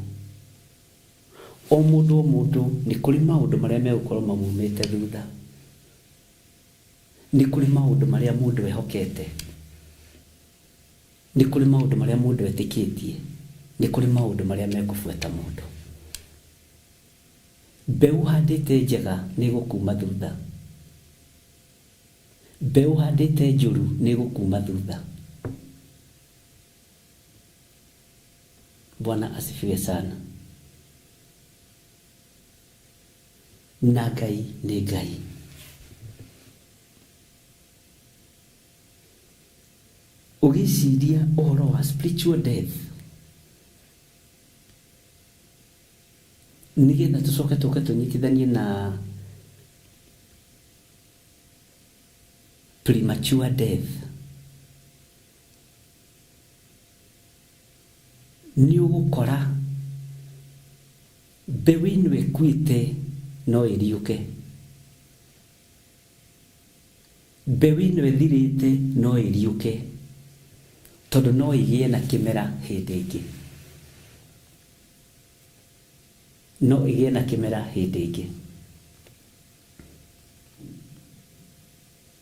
o mũndũ o mũndũ nĩ kũrĩ maũndũ marĩa megũkorwo mamumĩte thutha. Nĩ kũrĩ maũndũ marĩa mũndũ ehokete. Nĩ kũrĩ maũndũ marĩa mũndũ etĩkĩtie. Nĩ kũrĩ maũndũ marĩa mekũbuata mũndũ. Mbeũ ũhandĩte njega nĩ ĩgũkuma thutha. Mbeũ ũhandĩte njũru nĩ ĩgũkuma thutha. Bwana asifiwe sana. Na Ngai nĩ Ngai. Ũgĩciria ũhoro wa spiritual death, nĩgetha tũcoke tũke tũnyitithanie na premature death, nĩ ũgũkora mbeũ ĩno ĩkuĩte no ĩriũke, mbeũ ĩno ĩthirĩte no ĩriũke, tondũ no ĩgĩe na kĩmera hĩndĩ ĩngĩ, no ĩgĩe na kĩmera hĩndĩ ĩngĩ.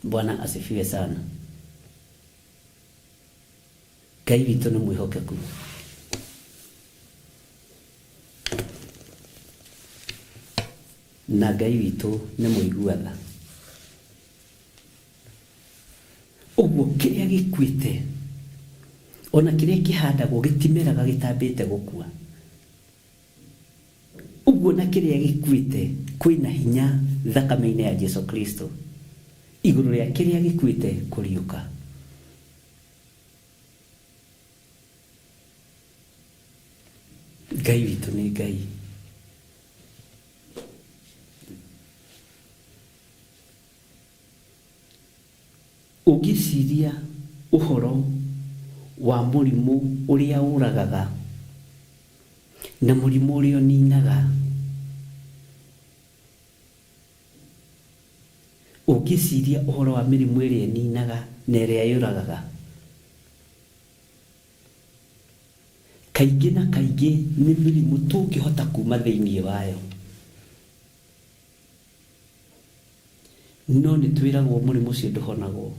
Bwana asifiwe sana. Ngai witũ nĩ mwĩhokeku. Na Ngai witũ nĩ mũigua tha. Ũguo kĩrĩa gĩkuĩte ona kĩrĩa kĩhandagwo gĩtimeraga gĩtambĩte gũkua. Ũguo na kĩrĩa gĩkuĩte kwĩna hinya thakame-inĩ ya Jesu Kristo igũrũ rĩa kĩrĩa gĩkuĩte kũriũka. Ngai witũ nĩ Ngai. Ũngĩciria ũhoro wa mũrimũ ũrĩa ũragaga na mũrimũ ũrĩa ũninaga, ũngĩciria ũhoro wa mĩrimũ ĩrĩa ĩninaga na ĩrĩa yũragaga, kaingĩ na kaingĩ nĩ mĩrimũ tũngĩhota kuma thĩinĩ wayo. No nĩ twĩragwo mũrimũ ũcio ndũhonagwo,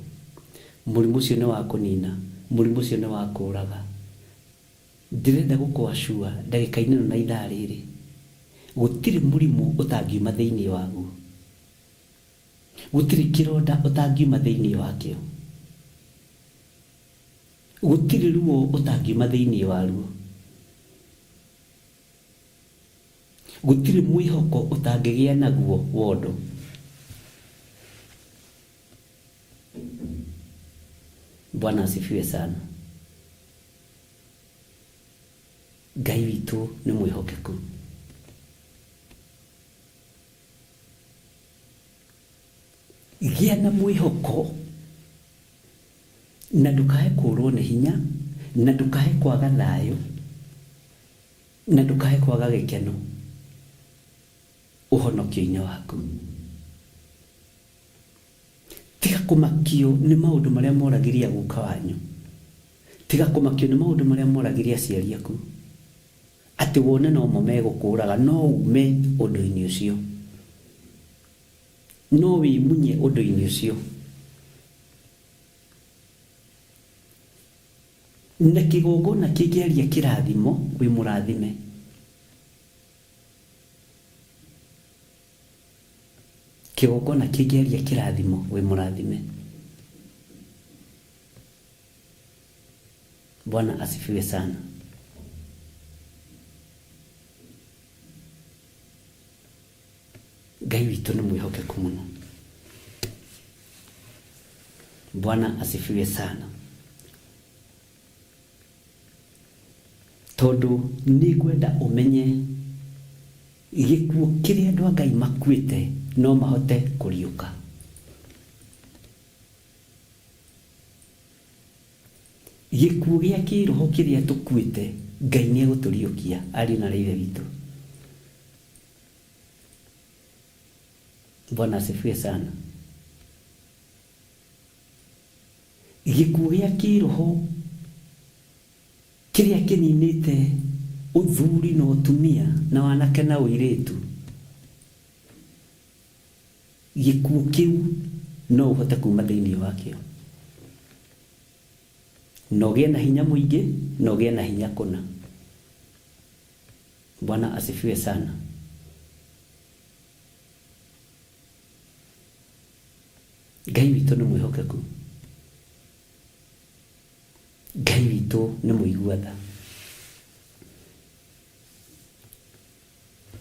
mũrimũ ũcio nĩ wa kũnina, mũrimũ ũcio nĩ wa kũraga. Ndĩrenda gũkũacua ndagĩka-inĩ ĩno na ithaa rĩrĩ, gũtirĩ mũrimũ ũtangiuma thĩinĩ waguo. Gũtirĩ kĩronda ũtangiuma thĩinĩ wakĩo. Gũtirĩ ruo ũtangiuma thĩinĩ waruo. Gũtirĩ mwĩhoko ũtangĩgĩa naguo wa ũndũ. Bwana asifiwe sana. Ngai witũ nĩ mwĩhokeku. Gĩa na mwĩhoko na ndũkae kũrwo nĩ hinya, na ndũkae kwaga thayũ, na ndũkae kwaga gĩkeno ũhonokio-inĩ waku. Tiga kũmakio nĩ maũndũ marĩa moragirie guka wanyu. Tiga kũmakio nĩ maũndũ marĩa moragirie aciari aku. Atĩ wone no mo megũkũraga, no ume ũndũ-inĩ ũcio. No wĩmunye ũndũ-inĩ ũcio. Na kĩgongona kĩngĩaria kĩrathimo, wĩ mũrathime. Kĩgongona kĩngĩaria kĩrathimo, wĩ mũrathime. Bwana asifiwe sana. Ngai witũ nĩ mwĩhokeku mũno. Bwana asifiwe sana. Tondũ nĩ ngwenda ũmenye gĩkuũ kĩrĩa andũ a Ngai makuĩte no mahote kũriũka. Gĩkuũ gĩa kĩroho kĩrĩa tũkuĩte Ngai nĩ egũtũriũkia ariũ na aarĩ a Ithe witũ. Bwana asifiwe sana. Gĩkuũ gĩa kĩroho kĩrĩa kĩninĩte ũthuri na ũtumia na wanake na ũirĩtu, gĩkuũ kĩu no ũhote kuma thĩinĩ wakĩo na ũgĩe na hinya mũingĩ na ũgĩe na hinya kũna. Bwana asifiwe sana. Ngai witũ nĩ mwĩhokeku. Ngai witũ nĩ mũigua tha.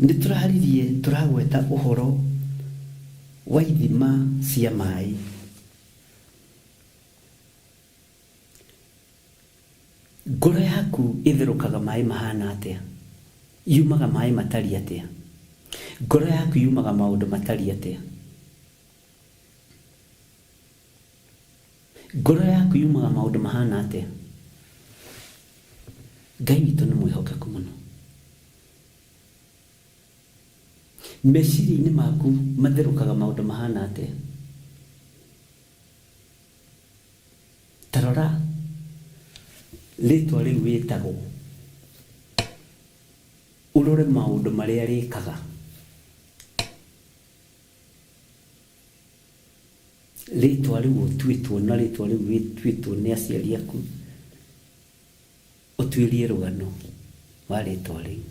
Nĩ tũraririe tũragweta ũhoro wa ithima cia maĩ. Ngoro yaku ĩtherũkaga maĩ mahana atĩa? Yumaga maĩ matariĩ atĩa? Ngoro yaku yumaga maũndũ matariĩ atĩa? Ngoro yaku yumaga maũndũ mahana atĩa? Ngai witũ nĩ mwĩhokeku mũno. Meciria-inĩ maku matherũkaga maũndũ mahana atĩa? Ta rora rĩtwa rĩu wĩtagwo, ũrore maũndũ marĩa rĩkaga. Rĩtwa rĩu ũtuĩtwo na rĩtwa rĩu wĩtuĩtwo nĩ aciari aku, ũtuĩrie rũgano wa rĩtwa rĩu.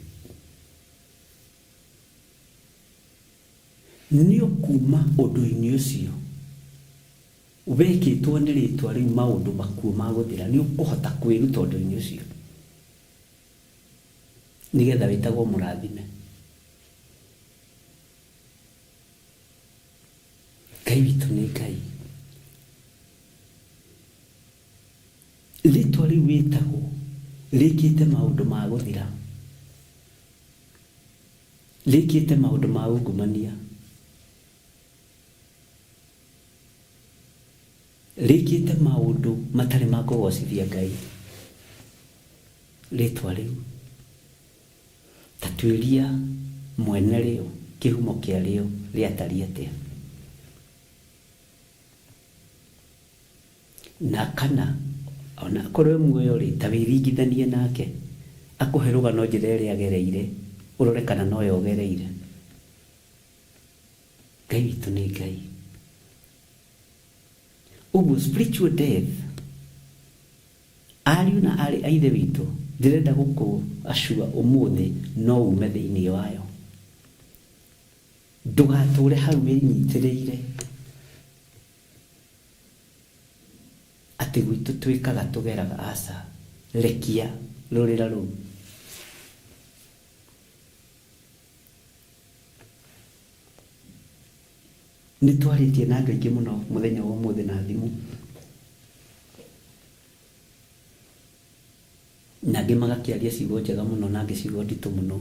Nĩ ũkuuma ũndũ-inĩ ũcio wekĩtwo nĩ rĩtwa rĩu maũndũ makuo ma gũthira, nĩ ũkũhota kwĩruta ũndũ-inĩ ũcio nĩgetha wĩtagwo mũrathime. Ngai witũ nĩ Ngai. Rĩtwa rĩu wĩtagwo rĩkĩte maũndũ ma gũthira, rĩkĩte maũndũ ma ungumania, rĩkĩte maũndũ matarĩ ma kũgocithia Ngai. Rĩtwa rĩu ta tuĩria mwene rĩo, kĩhumo kĩa rĩo rĩatariĩ atĩa. Na kana ona akorwo e muoyo rĩ, ta wĩringithanie nake, akũhe rũgano njĩra ĩrĩa agereire, ũrore kana noyo ũgereire. Ngai witũ nĩ Ngai. Ũguo spiritual death, ariũ na aarĩ a Ithe witũ, ndĩrenda gũkũ assure ũmũthĩ no ume thĩinĩ wayo. Ndũgatũre hau wĩnyitĩrĩire atĩ gwitũ twĩkaga tũgeraga, aca, rekia rũrĩra rũu. Nĩ twarĩtie na andũ aingĩ mũno mũthenya wa ũmũthĩ na thimũ. Na angĩ magakĩaria ciugo njega mũno na angĩ ciugo nditũ mũno.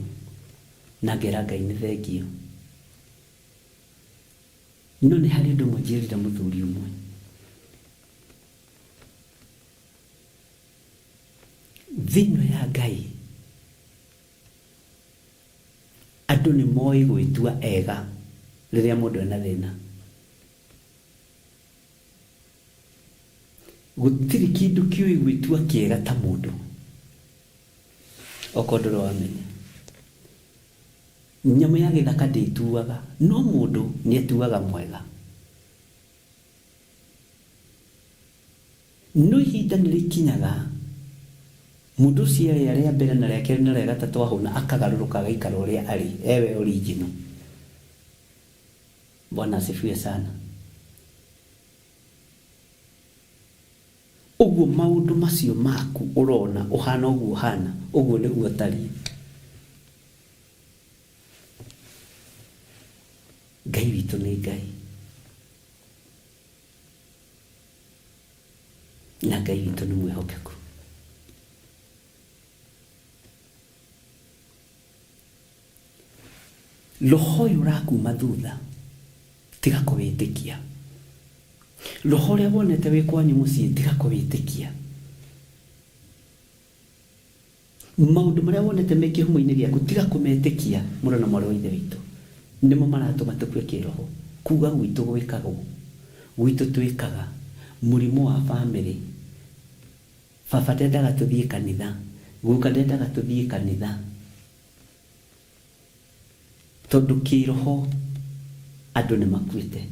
Na ngera Ngai nĩ thengiũ. No nĩ harĩ ũndũ ũmwe njĩrire mũthuri ũmwe. Thĩ ĩno ya Ngai, andũ nĩ moĩ gwĩtua ega rĩrĩa mũndũ ena thĩna. Gũtirĩ kĩndũ kĩũĩ gwĩtua kĩega ta mũndũ. Okorwo ndũrĩ wamenya. Nyamũ ya gĩthaka ndĩtuaga, no mũndũ nĩ etuaga mwega. No ihinda nĩ rĩkinyaga mũndũ ũcio arĩa rĩa mbere na rĩa kerĩ na rĩa gatatũ ahũna akagarũrũka agaikara ũrĩa arĩ ewe original. Bwana asifiwe sana. Ũguo maũndũ macio maku ũrona ũhana ũguo ũhana, ũguo nĩguo ũtariĩ. Ngai witũ nĩ Ngai. Na Ngai witũ nĩ mwĩhokeku. Roho ũyũ ũrakuma thutha tiga kũwĩtĩkia. Roho ũrĩa wonete wĩ kwanyu mũciĩ tiga kũwĩtĩkia. Maũndũ marĩa wonete me kĩhumo-inĩ gĩaku tiga kũmetĩkia, mũrũ na mwarĩ wa Ithe witũ. Nĩmo maratũma tũkue kĩroho. Kuga gwitũ gwĩkagwo, gwitũ twĩkaga, mũrimũ wa bamĩrĩ. Baba ndendaga tũthiĩ kanitha, guka ndendaga tũthiĩ kanitha. Tondũ kĩroho andũ nĩ makuĩte.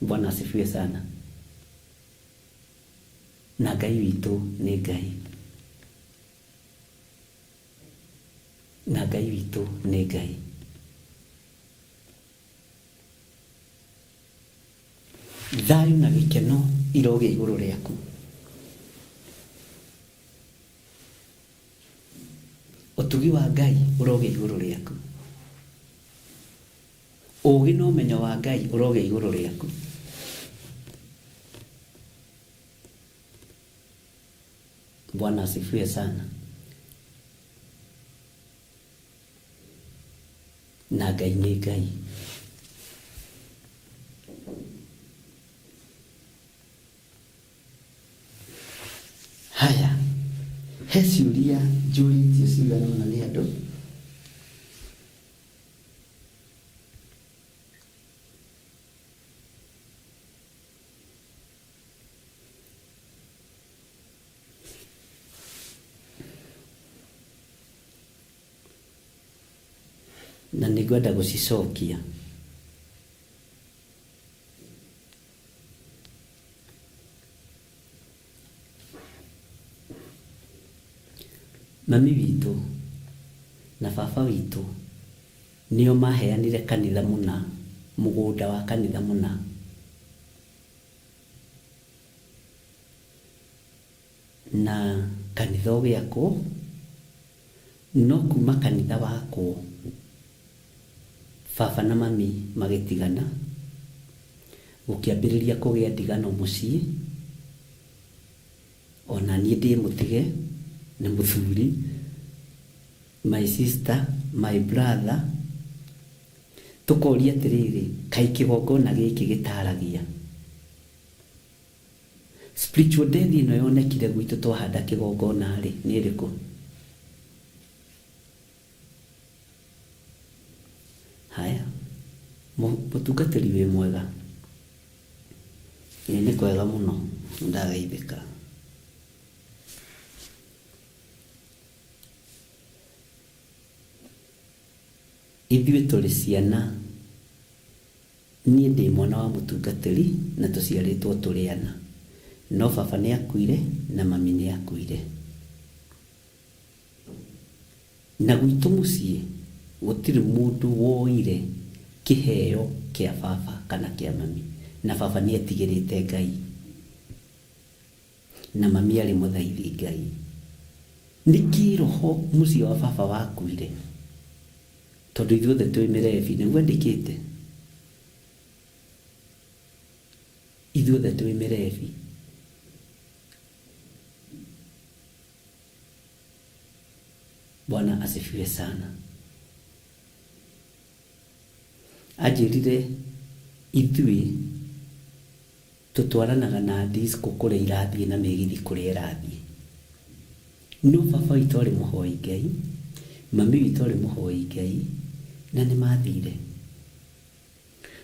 Bwana asifiwe sana. Na Ngai witũ nĩ Ngai. Na Ngai witũ nĩ Ngai. Thayũ na gĩkeno irogĩa igũrũ rĩaku. Ũtugi wa Ngai ũrogĩa igũrũ rĩaku. Ũũgĩ na ũmenyo wa Ngai ũrogĩa igũrũ rĩaku. Bwana asifiwe sana. Na Ngai nĩ Ngai. Haya, he ciũria njũrĩtio cigana ũna nĩ andũ. Na nĩ ngwenda gũcicokia. Mami witũ na baba witũ nĩo maheanire kanitha mũna, mũgũnda wa kanitha mũna. Na kanitha ũgĩakwo, no kuma kanitha wakwo, baba na mami magĩtigana, gũkĩambĩrĩria kũgĩa ndigano mũciĩ, ona niĩ ndĩ mũtige nĩ mũthuri, my sister, my brother, tũkoria atĩrĩrĩ, kaĩ kĩgongona gĩkĩ gĩtaragia? Spiritual death ĩno yonekire gwitũ twahanda kĩgongona rĩ, nĩ ĩrĩkũ? Haya, mũtungatĩri wĩ mwega? Ĩĩ nĩ kwega mũno, ndageithĩka. Ithuĩ tũrĩ ciana, niĩ ndĩ mwana wa mũtungatĩri na tũciarĩtwo tũrĩ ana. No baba nĩ akuire na mami nĩ akuire. Na gwitũ mũciĩ gũtirĩ mũndũ woire kĩheo kĩa baba kana kĩa mami. Na baba nĩ etigĩrĩte Ngai. Na mami arĩ mũthaithi Ngai. Nĩ kĩroho mũciĩ wa baba wakuire. Tondũ ithuothe twĩ mĩrebi, nĩguo andĩkĩte? Ithuothe twĩ mĩrebi. Bwana asifiwe sana. Anjĩrire ithuĩ tũtwaranaga na disco kũrĩa irathiĩ na mĩgithi kũrĩa ĩrathiĩ. No baba witũ arĩ mũhoi Ngai, mami witũ arĩ mũhoi Ngai, na nĩ mathire.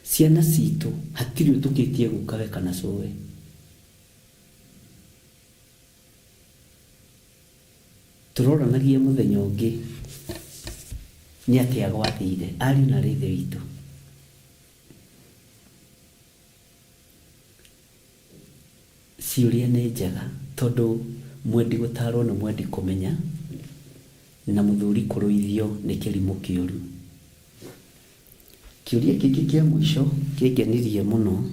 Ciana citũ hatirĩ ũtũkĩtie gukawe kana cũwe. Tũroranagia mũthenya ũngĩ nĩ atĩa gwathire, ariũ na arĩ ithe witũ. Ciũria nĩ njega tondũ mwendi gũtarwo nĩ mwendi kũmenya, na mũthuri kũrũithio nĩ kĩrimũ kĩũru. Kĩũria kĩngĩ kĩa mũico kĩngenirie mũno,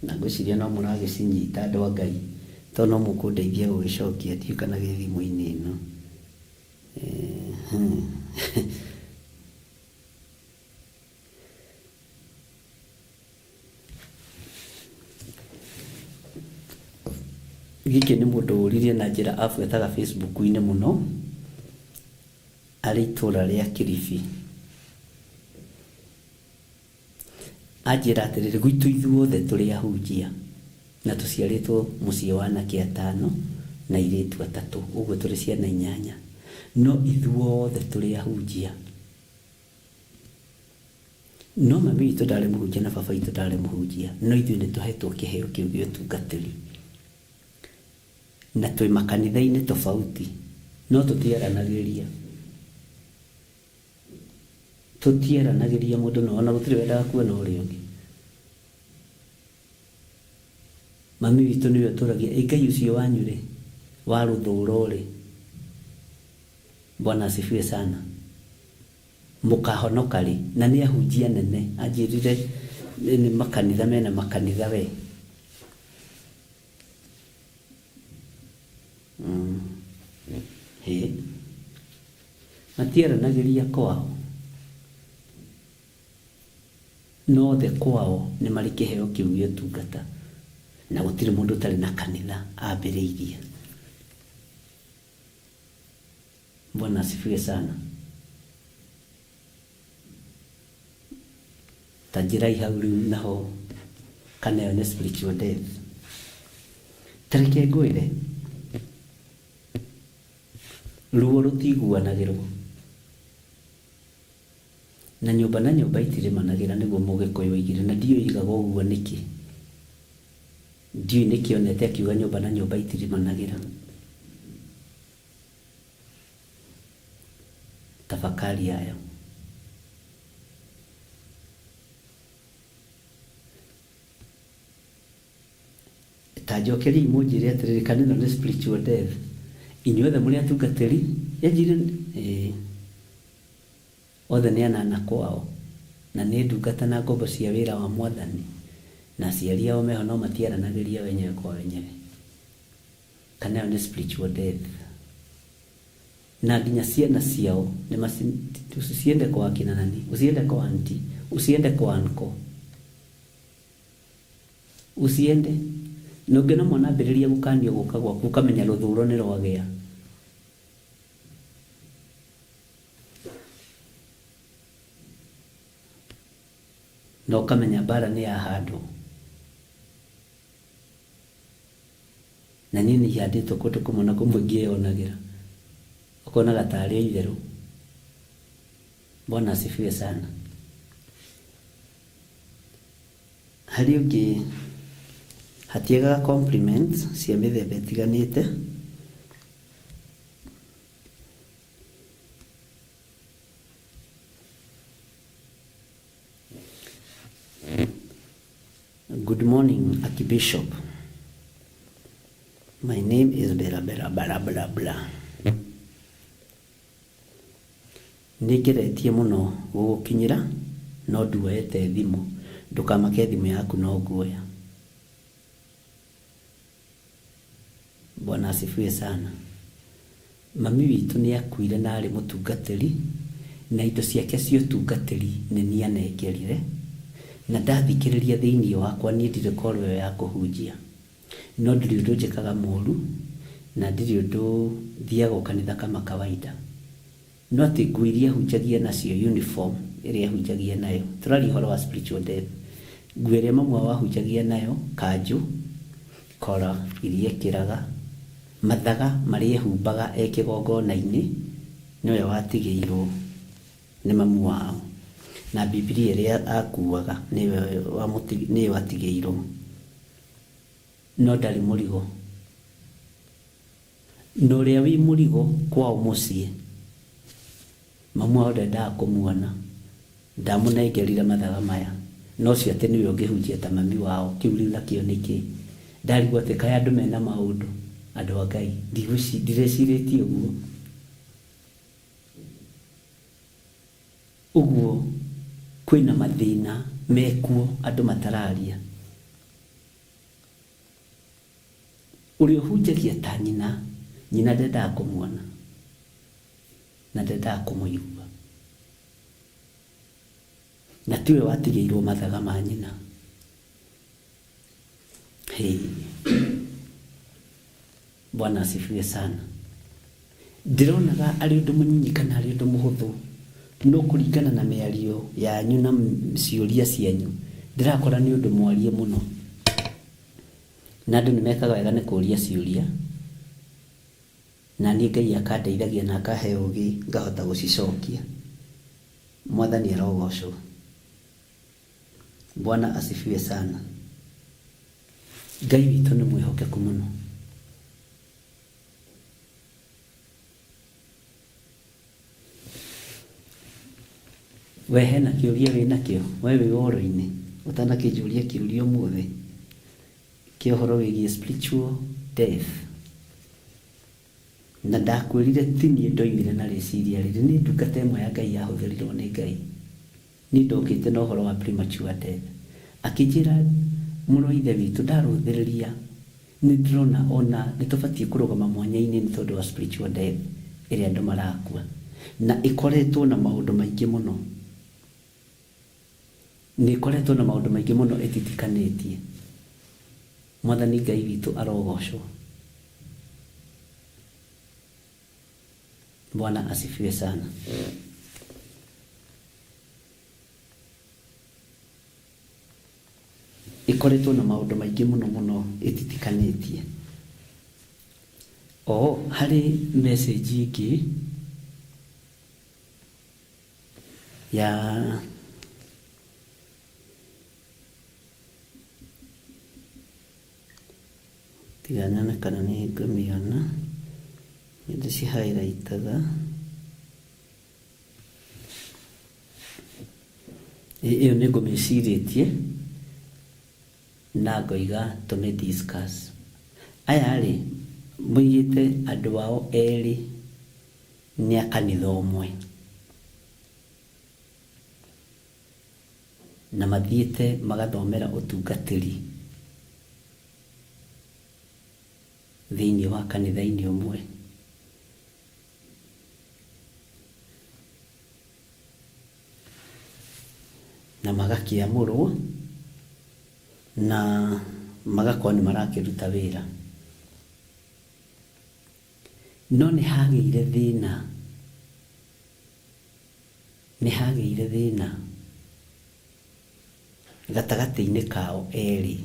na ngwĩciria no mũragĩcinyita andũ a Ngai, tondũ no mũkũndeithia gũgĩcokia, ndiũĩ kana gĩ thimũ-inĩ ĩno. Gĩkĩ nĩ mũndũ ũririe na njĩra abuataga Facebook-inĩ mũno. Arĩ itũra rĩa Kilifi. Anjĩra atĩrĩrĩ, gwitũ ithuothe tũrĩ ahunjia na tũciarĩtwo mũciĩ wa anake atano na airĩtu atatũ, ũguo tũrĩ ciana inyanya, no ithuothe tũrĩ ahunjia. No mami witũ ndarĩ mũhunjia na baba witũ ndarĩ mũhunjia, no ithuĩ nĩ tũhetwo kĩheo kĩu gĩa ũtungatĩri. Na twĩ makanitha-inĩ tofauti, no tũtiaranagĩria. Tũtiaranagĩria mũndũ na ona gũtirĩ wendaga kuona ũrĩa ũngĩ. Mami witũ nĩwe ũtũragia, ĩ Ngai ũcio wanyu rĩ, wa rũthũro rĩ, Bwana asifiwe sana. Mũkahonoka rĩ? Na nĩ ahunjia anene, anjĩrire nĩ makanitha mena makanitha we. Mm. Hĩ. Matiaranagĩria kwao. No othe kwao nĩ marĩ kĩheo kĩu gĩa ũtungata. Na gũtirĩ mũndũ ũtarĩ na kanitha ambĩrĩirie. Bwana asifiwe sana. Ta njĩrai hau rĩu naho kana ĩyo nĩ spiritual death. Ta reke ngwĩre, ruo rũtiguanagĩrwo na nyũmba na nyũmba itirĩmanagĩra nĩguo mũgĩkũyũ oigire na ndiũĩ oigaga ũguo nĩkĩ. Ndiũĩ nĩkĩ onete akiuga nyũmba na nyũmba itirimanagĩra. Tafakari hayo. Ta njokeriai mũnjĩre atĩrĩrĩ, kana ĩno nĩ spiritual death? Inyuothe mũrĩ atungatĩri? Yanjĩrire ĩĩ. Othe nĩ anana kwao, na nĩ ndungata na ngombo cia wĩra wa Mwathani, na aciari ao meho no matiaranagĩria wenyewe kwa wenyewe. Kana ĩyo nĩ spiritual death? Na nginya ciana ciao nĩ maci usiende kwa akina nani, usiende kwa auntie, usiende kwa uncle, usiende. Na ũngĩona mwana ambĩrĩria gũkanio gũka gwaku ũkamenya rũthũro nĩ rwagĩa. Na ũkamenya mbara nĩ yahandwo. Na niĩ nĩ ihandĩtwo kũndũ kũmwe na kũmwe ngĩyonagĩra. Ũkonaga tarĩ o itherũ. Bwana asifiwe sana. Harĩ ũngĩ hatiagaga compliments cia mĩthemba ĩtiganĩte. Good morning, Archbishop. My name is Bela Bela Bla Bla Bla. Nĩ ngeretie mũno gũgũkinyĩra no nduoete thimũ. Ndũkamake thimũ yaku no nguoya. Bwana asifiwe sana. Mami witũ nĩ akuire na arĩ mũtungatĩri na indo ciake cia ũtungatĩri nĩ niĩ anengerire na ndathikĩrĩria thĩinĩ wakwa niĩ ndirĩ call ĩyo ya kũhunjia no ndirĩ ũndũ njĩkaga mũru na ndirĩ ũndũ thiaga o kanitha kama kawaida. No atĩ nguo iria ahunjagia nacio, uniform ĩrĩa ahunjagia nayo, tũraria ũhoro wa spiritual death, nguo ĩrĩa mamu wao ahunjagia nayo, kanjũ, kora iria ekĩraga, mathaga marĩa ehumbaga e kĩgongona-inĩ, nĩwe watigĩirwo nĩ mamu wao, na Bibilia ĩrĩa akuaga nĩyo atigĩirwo, no ndarĩ mũrigo. Na ũrĩa wĩ mũrigo kwao mũciĩ, mamu wao ndendaga kũmuona, ndamũnengerire mathaga maya, na ũcio atĩ nĩwe ũngĩhunjia ta mami wao, kĩu rĩu nakĩo nĩ kĩ? Ndarigwo atĩ kaĩ andũ mena maũndũ, andũ a Ngai, ndigwĩci, ndirecirĩtie ũguo. Ũguo kwĩna mathĩna mekuo andũ matararia. Ũrĩa ũhunjagia ta nyina, nyina ndendaga kũmuona na ndendaga kũmũigua. Na tiwe watigĩirwo mathaga ma nyina. Hey. Bwana asifiwe sana. Ndĩronaga arĩ ũndũ mũnyinyi kana arĩ ũndũ mũhũthũ, no kũringana na mĩario yanyu na ciũria cianyu, ndĩrakora nĩ ũndũ mwarie mũno. Na andũ nĩ mekaga wega nĩ kũria ciũria, na niĩ Ngai akandeithagia na akahe ũgĩ ngahota gũcicokia. Mwathani arogocwo. Bwana asifiwe sana. Ngai witũ nĩ mwĩhokeku mũno. We hena kĩũria wĩnakĩo? We wĩ ũhoro-inĩ ũtanakĩnjũria kĩũria ũmũthĩ kĩa ũhoro wĩgiĩ spiritual death. Na ndakwĩrire ti niĩ ndoimire na rĩciria rĩrĩ, nĩ ndungata ĩmwe ya Ngai yahũthĩrirwo nĩ Ngai. Niĩ ndokĩte na ũhoro wa premature death. Akĩnjĩra mũrũ wa ithe witũ ndarũthĩrĩria nĩ ndĩrona ona nĩ tũbatiĩ kũrũgama mwanya-inĩ nĩ tondũ wa spiritual death ĩrĩa andũ marakua. Na ĩkoretwo na maũndũ maingĩ mũno. Nĩ ĩkoretwo na maũndũ maingĩ mũno ĩtitikanĩtie. Mwathani Ngai witũ arogocwo. Bwana asifiwe sana. Ĩkoretwo na maũndũ maingĩ mũno mũno ĩtitikanĩtie. Oo harĩ message ĩngĩ ya tiga nyone kana nĩ ngũmĩona, nĩ ndĩci highlight aga. Ĩyo nĩ ngũmĩcirĩtie na ngoiga tũmĩ discuss. Aya rĩ, moigĩte andũ ao erĩ nĩ a kanitha ũmwe na mathiĩte magathomera ũtungatĩri thĩinĩ wa kanitha-inĩ ũmwe. Na magakĩamũrwo na magakorwo nĩ marakĩruta wĩra. No nĩ hagĩire thĩna, nĩ hagĩire thĩna gatagatĩ-inĩ kao erĩ.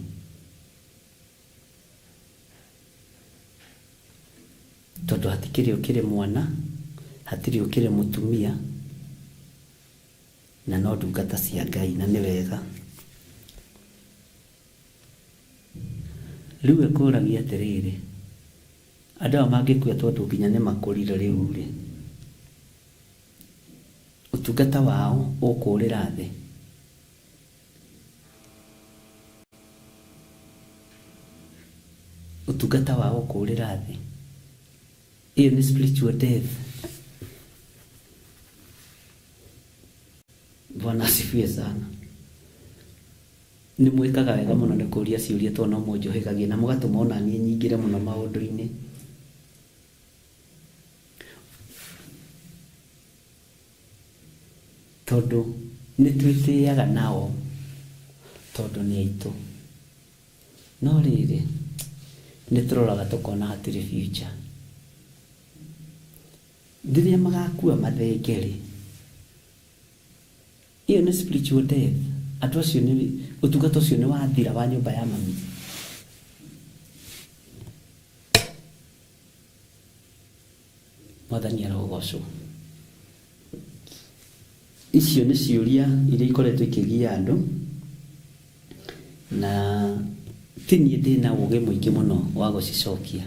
Tondũ hatikĩrĩ ũkĩrĩ mwana, hatirĩ ũkĩrĩ mũtumia, na no ndungata cia Ngai, na nĩ wega. Rĩu ĩkũragia atĩrĩrĩ, andũ aya mangĩkua tondũ nginya nĩ makũrire rĩu-rĩ, ũtungata wao ũkũrĩra thĩ? Ũtungata wao ũkũrĩra thĩ? Ĩyo nĩ spiritual death. Bwana asifiwe sana. Nĩ mwĩkaga wega mũno nĩ kũria ciũria tondũ no mũnjũhĩgagia na mũgatũma ona niĩ nyingĩre mũno maũndũ-inĩ. Tondũ nĩ twĩtĩaga nao tondũ nĩ aitũ. No rĩrĩ, nĩ tũroraga tũkona hatirĩ future. Rĩrĩa magakua mathenge-rĩ, ĩyo nĩ spiritual death. Andũ acio nĩ, ũtungata ũcio nĩ wathira wa nyũmba ya mami. Mwathani arogocwo. Icio nĩ ciũria iria ikoretwo ikĩgia andũ, na ti niĩ ndĩna ũgĩ mũingĩ mũno wa gũcicokia,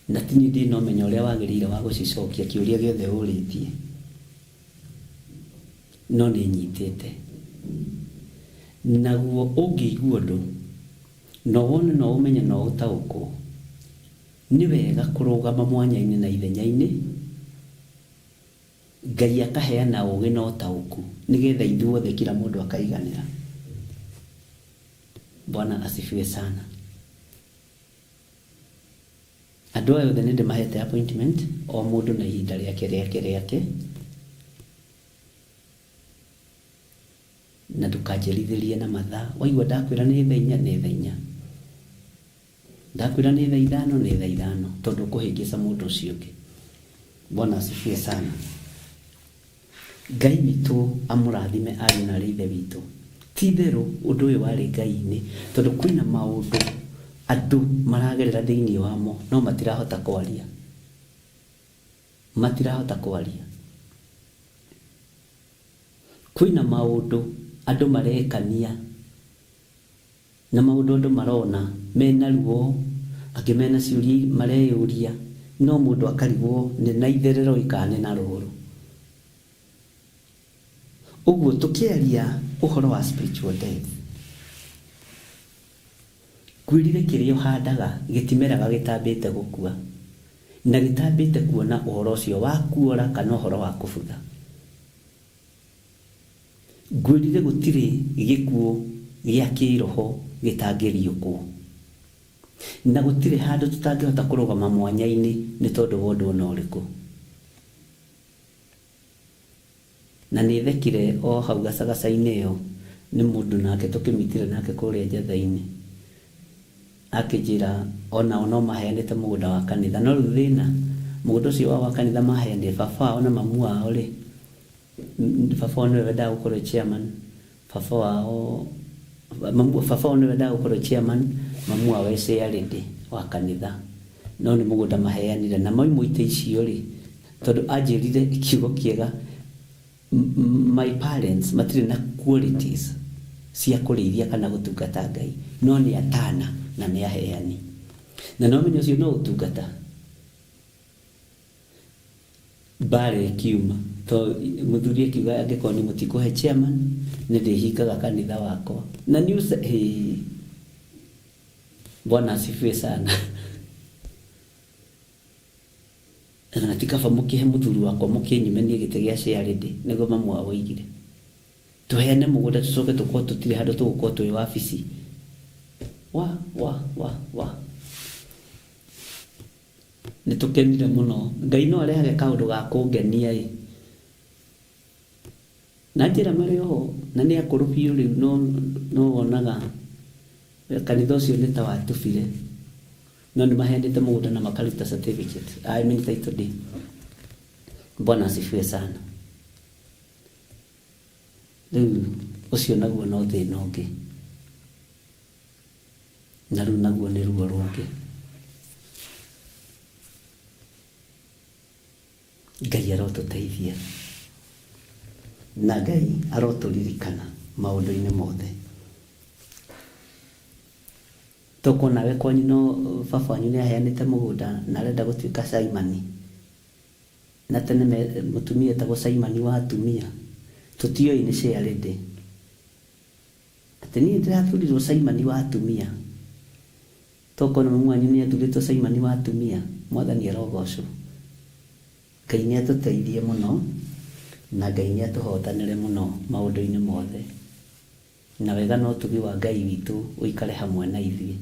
na ti niĩ ndĩna ũmenyo ũrĩa wagĩrĩire wa gũcicokia kĩũria gĩothe ũrĩtie, no nĩ nyitĩte. Naguo ũngĩigua ũndũ, na wone na ũmenye na ũtaũkwo, Nĩ wega kũrũgama mwanya-inĩ na ithenya-inĩ, Ngai akaheana ũũgĩ na ũtaũku nĩgetha ithuothe kila mũndũ akaiganĩra. Bwana asifiwe sana. Andũ aya othe nĩ ndĩmahete appointment, o mũndũ na ihinda rĩake rĩake rĩake, na ndũkanjerithĩrie na mathaa. Waigua ndakwĩra nĩ thaa inya, nĩ thaa inya. Ndakwĩra nĩ thaa ithano, nĩ thaa ithano, tondũ ũkũhĩngĩca mũndũ ũcio ũngĩ. Bwana asifiwe sana. Ngai witũ amũrathime ariũ na arĩ ithe witũ. Ti itherũ ũndũ ũyũ warĩ Ngai-inĩ tondũ kwĩna maũndũ andũ maragerera thĩinĩ wamo no matirahota kwaria. Matirahota kwaria. Kwĩna maũndũ andũ marekania na maũndũ andũ marona mena ruo, angĩ mena ciũria mareyũria, no mũndũ akarigwo nĩ na itherero ĩ kana nĩ na rũrũ. Ũguo tũkĩaria ũhoro wa spiritual death, ngwĩrire kĩrĩa ũhandaga gĩtimeraga gĩtambĩte gũkua, na gĩtambĩte kuona ũhoro ũcio wa kuora kana ũhoro wa kũbutha. Ngwĩrire gũtirĩ gĩkuũ gĩa kĩroho gĩtangĩriũkwo. Na gũtirĩ handũ tũtangĩhota kũrũgama mwanya-inĩ nĩ tondũ wa ũndũ o na ũrĩkũ. Na nĩ thekire o hau gacagaca-inĩ ĩyo nĩ mũndũ nake tũkĩmitire nake kũrĩa njatha-inĩ. Akĩnjĩra o nao no maheanĩte mũgũnda wa kanitha. No rĩu thĩna, mũgũnda ũcio wao wa kanitha maheanire, baba wao na mamu wao rĩ, Baba wao nĩwe wendaga gũkorwo e chairman, baba wao, baba wao nĩwe wendaga gũkorwo e chairman, mamu wao e chairlady wa kanitha. No nĩ mũgũnda maheanire. Na maumwo itĩ icio rĩ, tondũ anjĩrire kiugo kĩega, my parents matirĩ na qualities cia kũrĩithia kana gũtungata Ngai, no nĩ atana na nĩ aheani. Na nĩ wamenya ũcio no ũtungata. Mbara ĩkiuma to mũthuri akiuga angĩkorwo nĩ mũtikũhe chairman nĩ ndĩhingaga kanitha wakwa na news hĩ Bwana asifiwe sana na ti kaba mũkĩhe mũthuri wakwa mũkĩnyume niĩ gĩtĩ gĩa chairlady nĩguo mamu wao oigire. Tũheane mũgũnda tũcoke tũkorwo tũtirĩ handũ tũgũkorwo twĩ wabici wa wa wa wa. Nĩ tũkenire mũno. Ngai no arehage kaũndũ ga kũngenia ĩ. Na njĩra marĩ oho, na nĩ akũrũ biũ rĩu no no wonaga kanitha ũcio nĩ ta watubire. No nĩ maheanĩte mũgũnda na makaruta certificate, I mean title deed. Bwana asifiwe sana. Rĩu ũcio naguo no thĩna ũngĩ. Na rĩu naguo nĩ ruo rũngĩ. Ngai arotũteithia. Na Ngai arotũririkana maũndũ-inĩ mothe. Tokorwo nawe kwanyu no baba wanyu nĩ aheanĩte mũgũnda na arenda gũtuĩka caimani. Na tene mũtumia etagwo caimani wa atumia. Tũtioĩ nĩ chairlady. Atĩ niĩ ndĩrathurirwo caimani wa atumia. Tokorwo na mamu wanyu nĩathurĩtwo caimani wa atumia. Mwathani arogocwo. Ngai nĩatũteithie mũno na Ngai nĩatũhotanĩre mũno maũndũ-inĩ mothe. Na wega na ũtugi wa Ngai witũ ũikare hamwe na ithuĩ.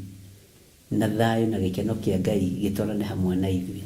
Na thayũ na gĩkeno kĩa Ngai gĩtwarane hamwe na ithuĩ.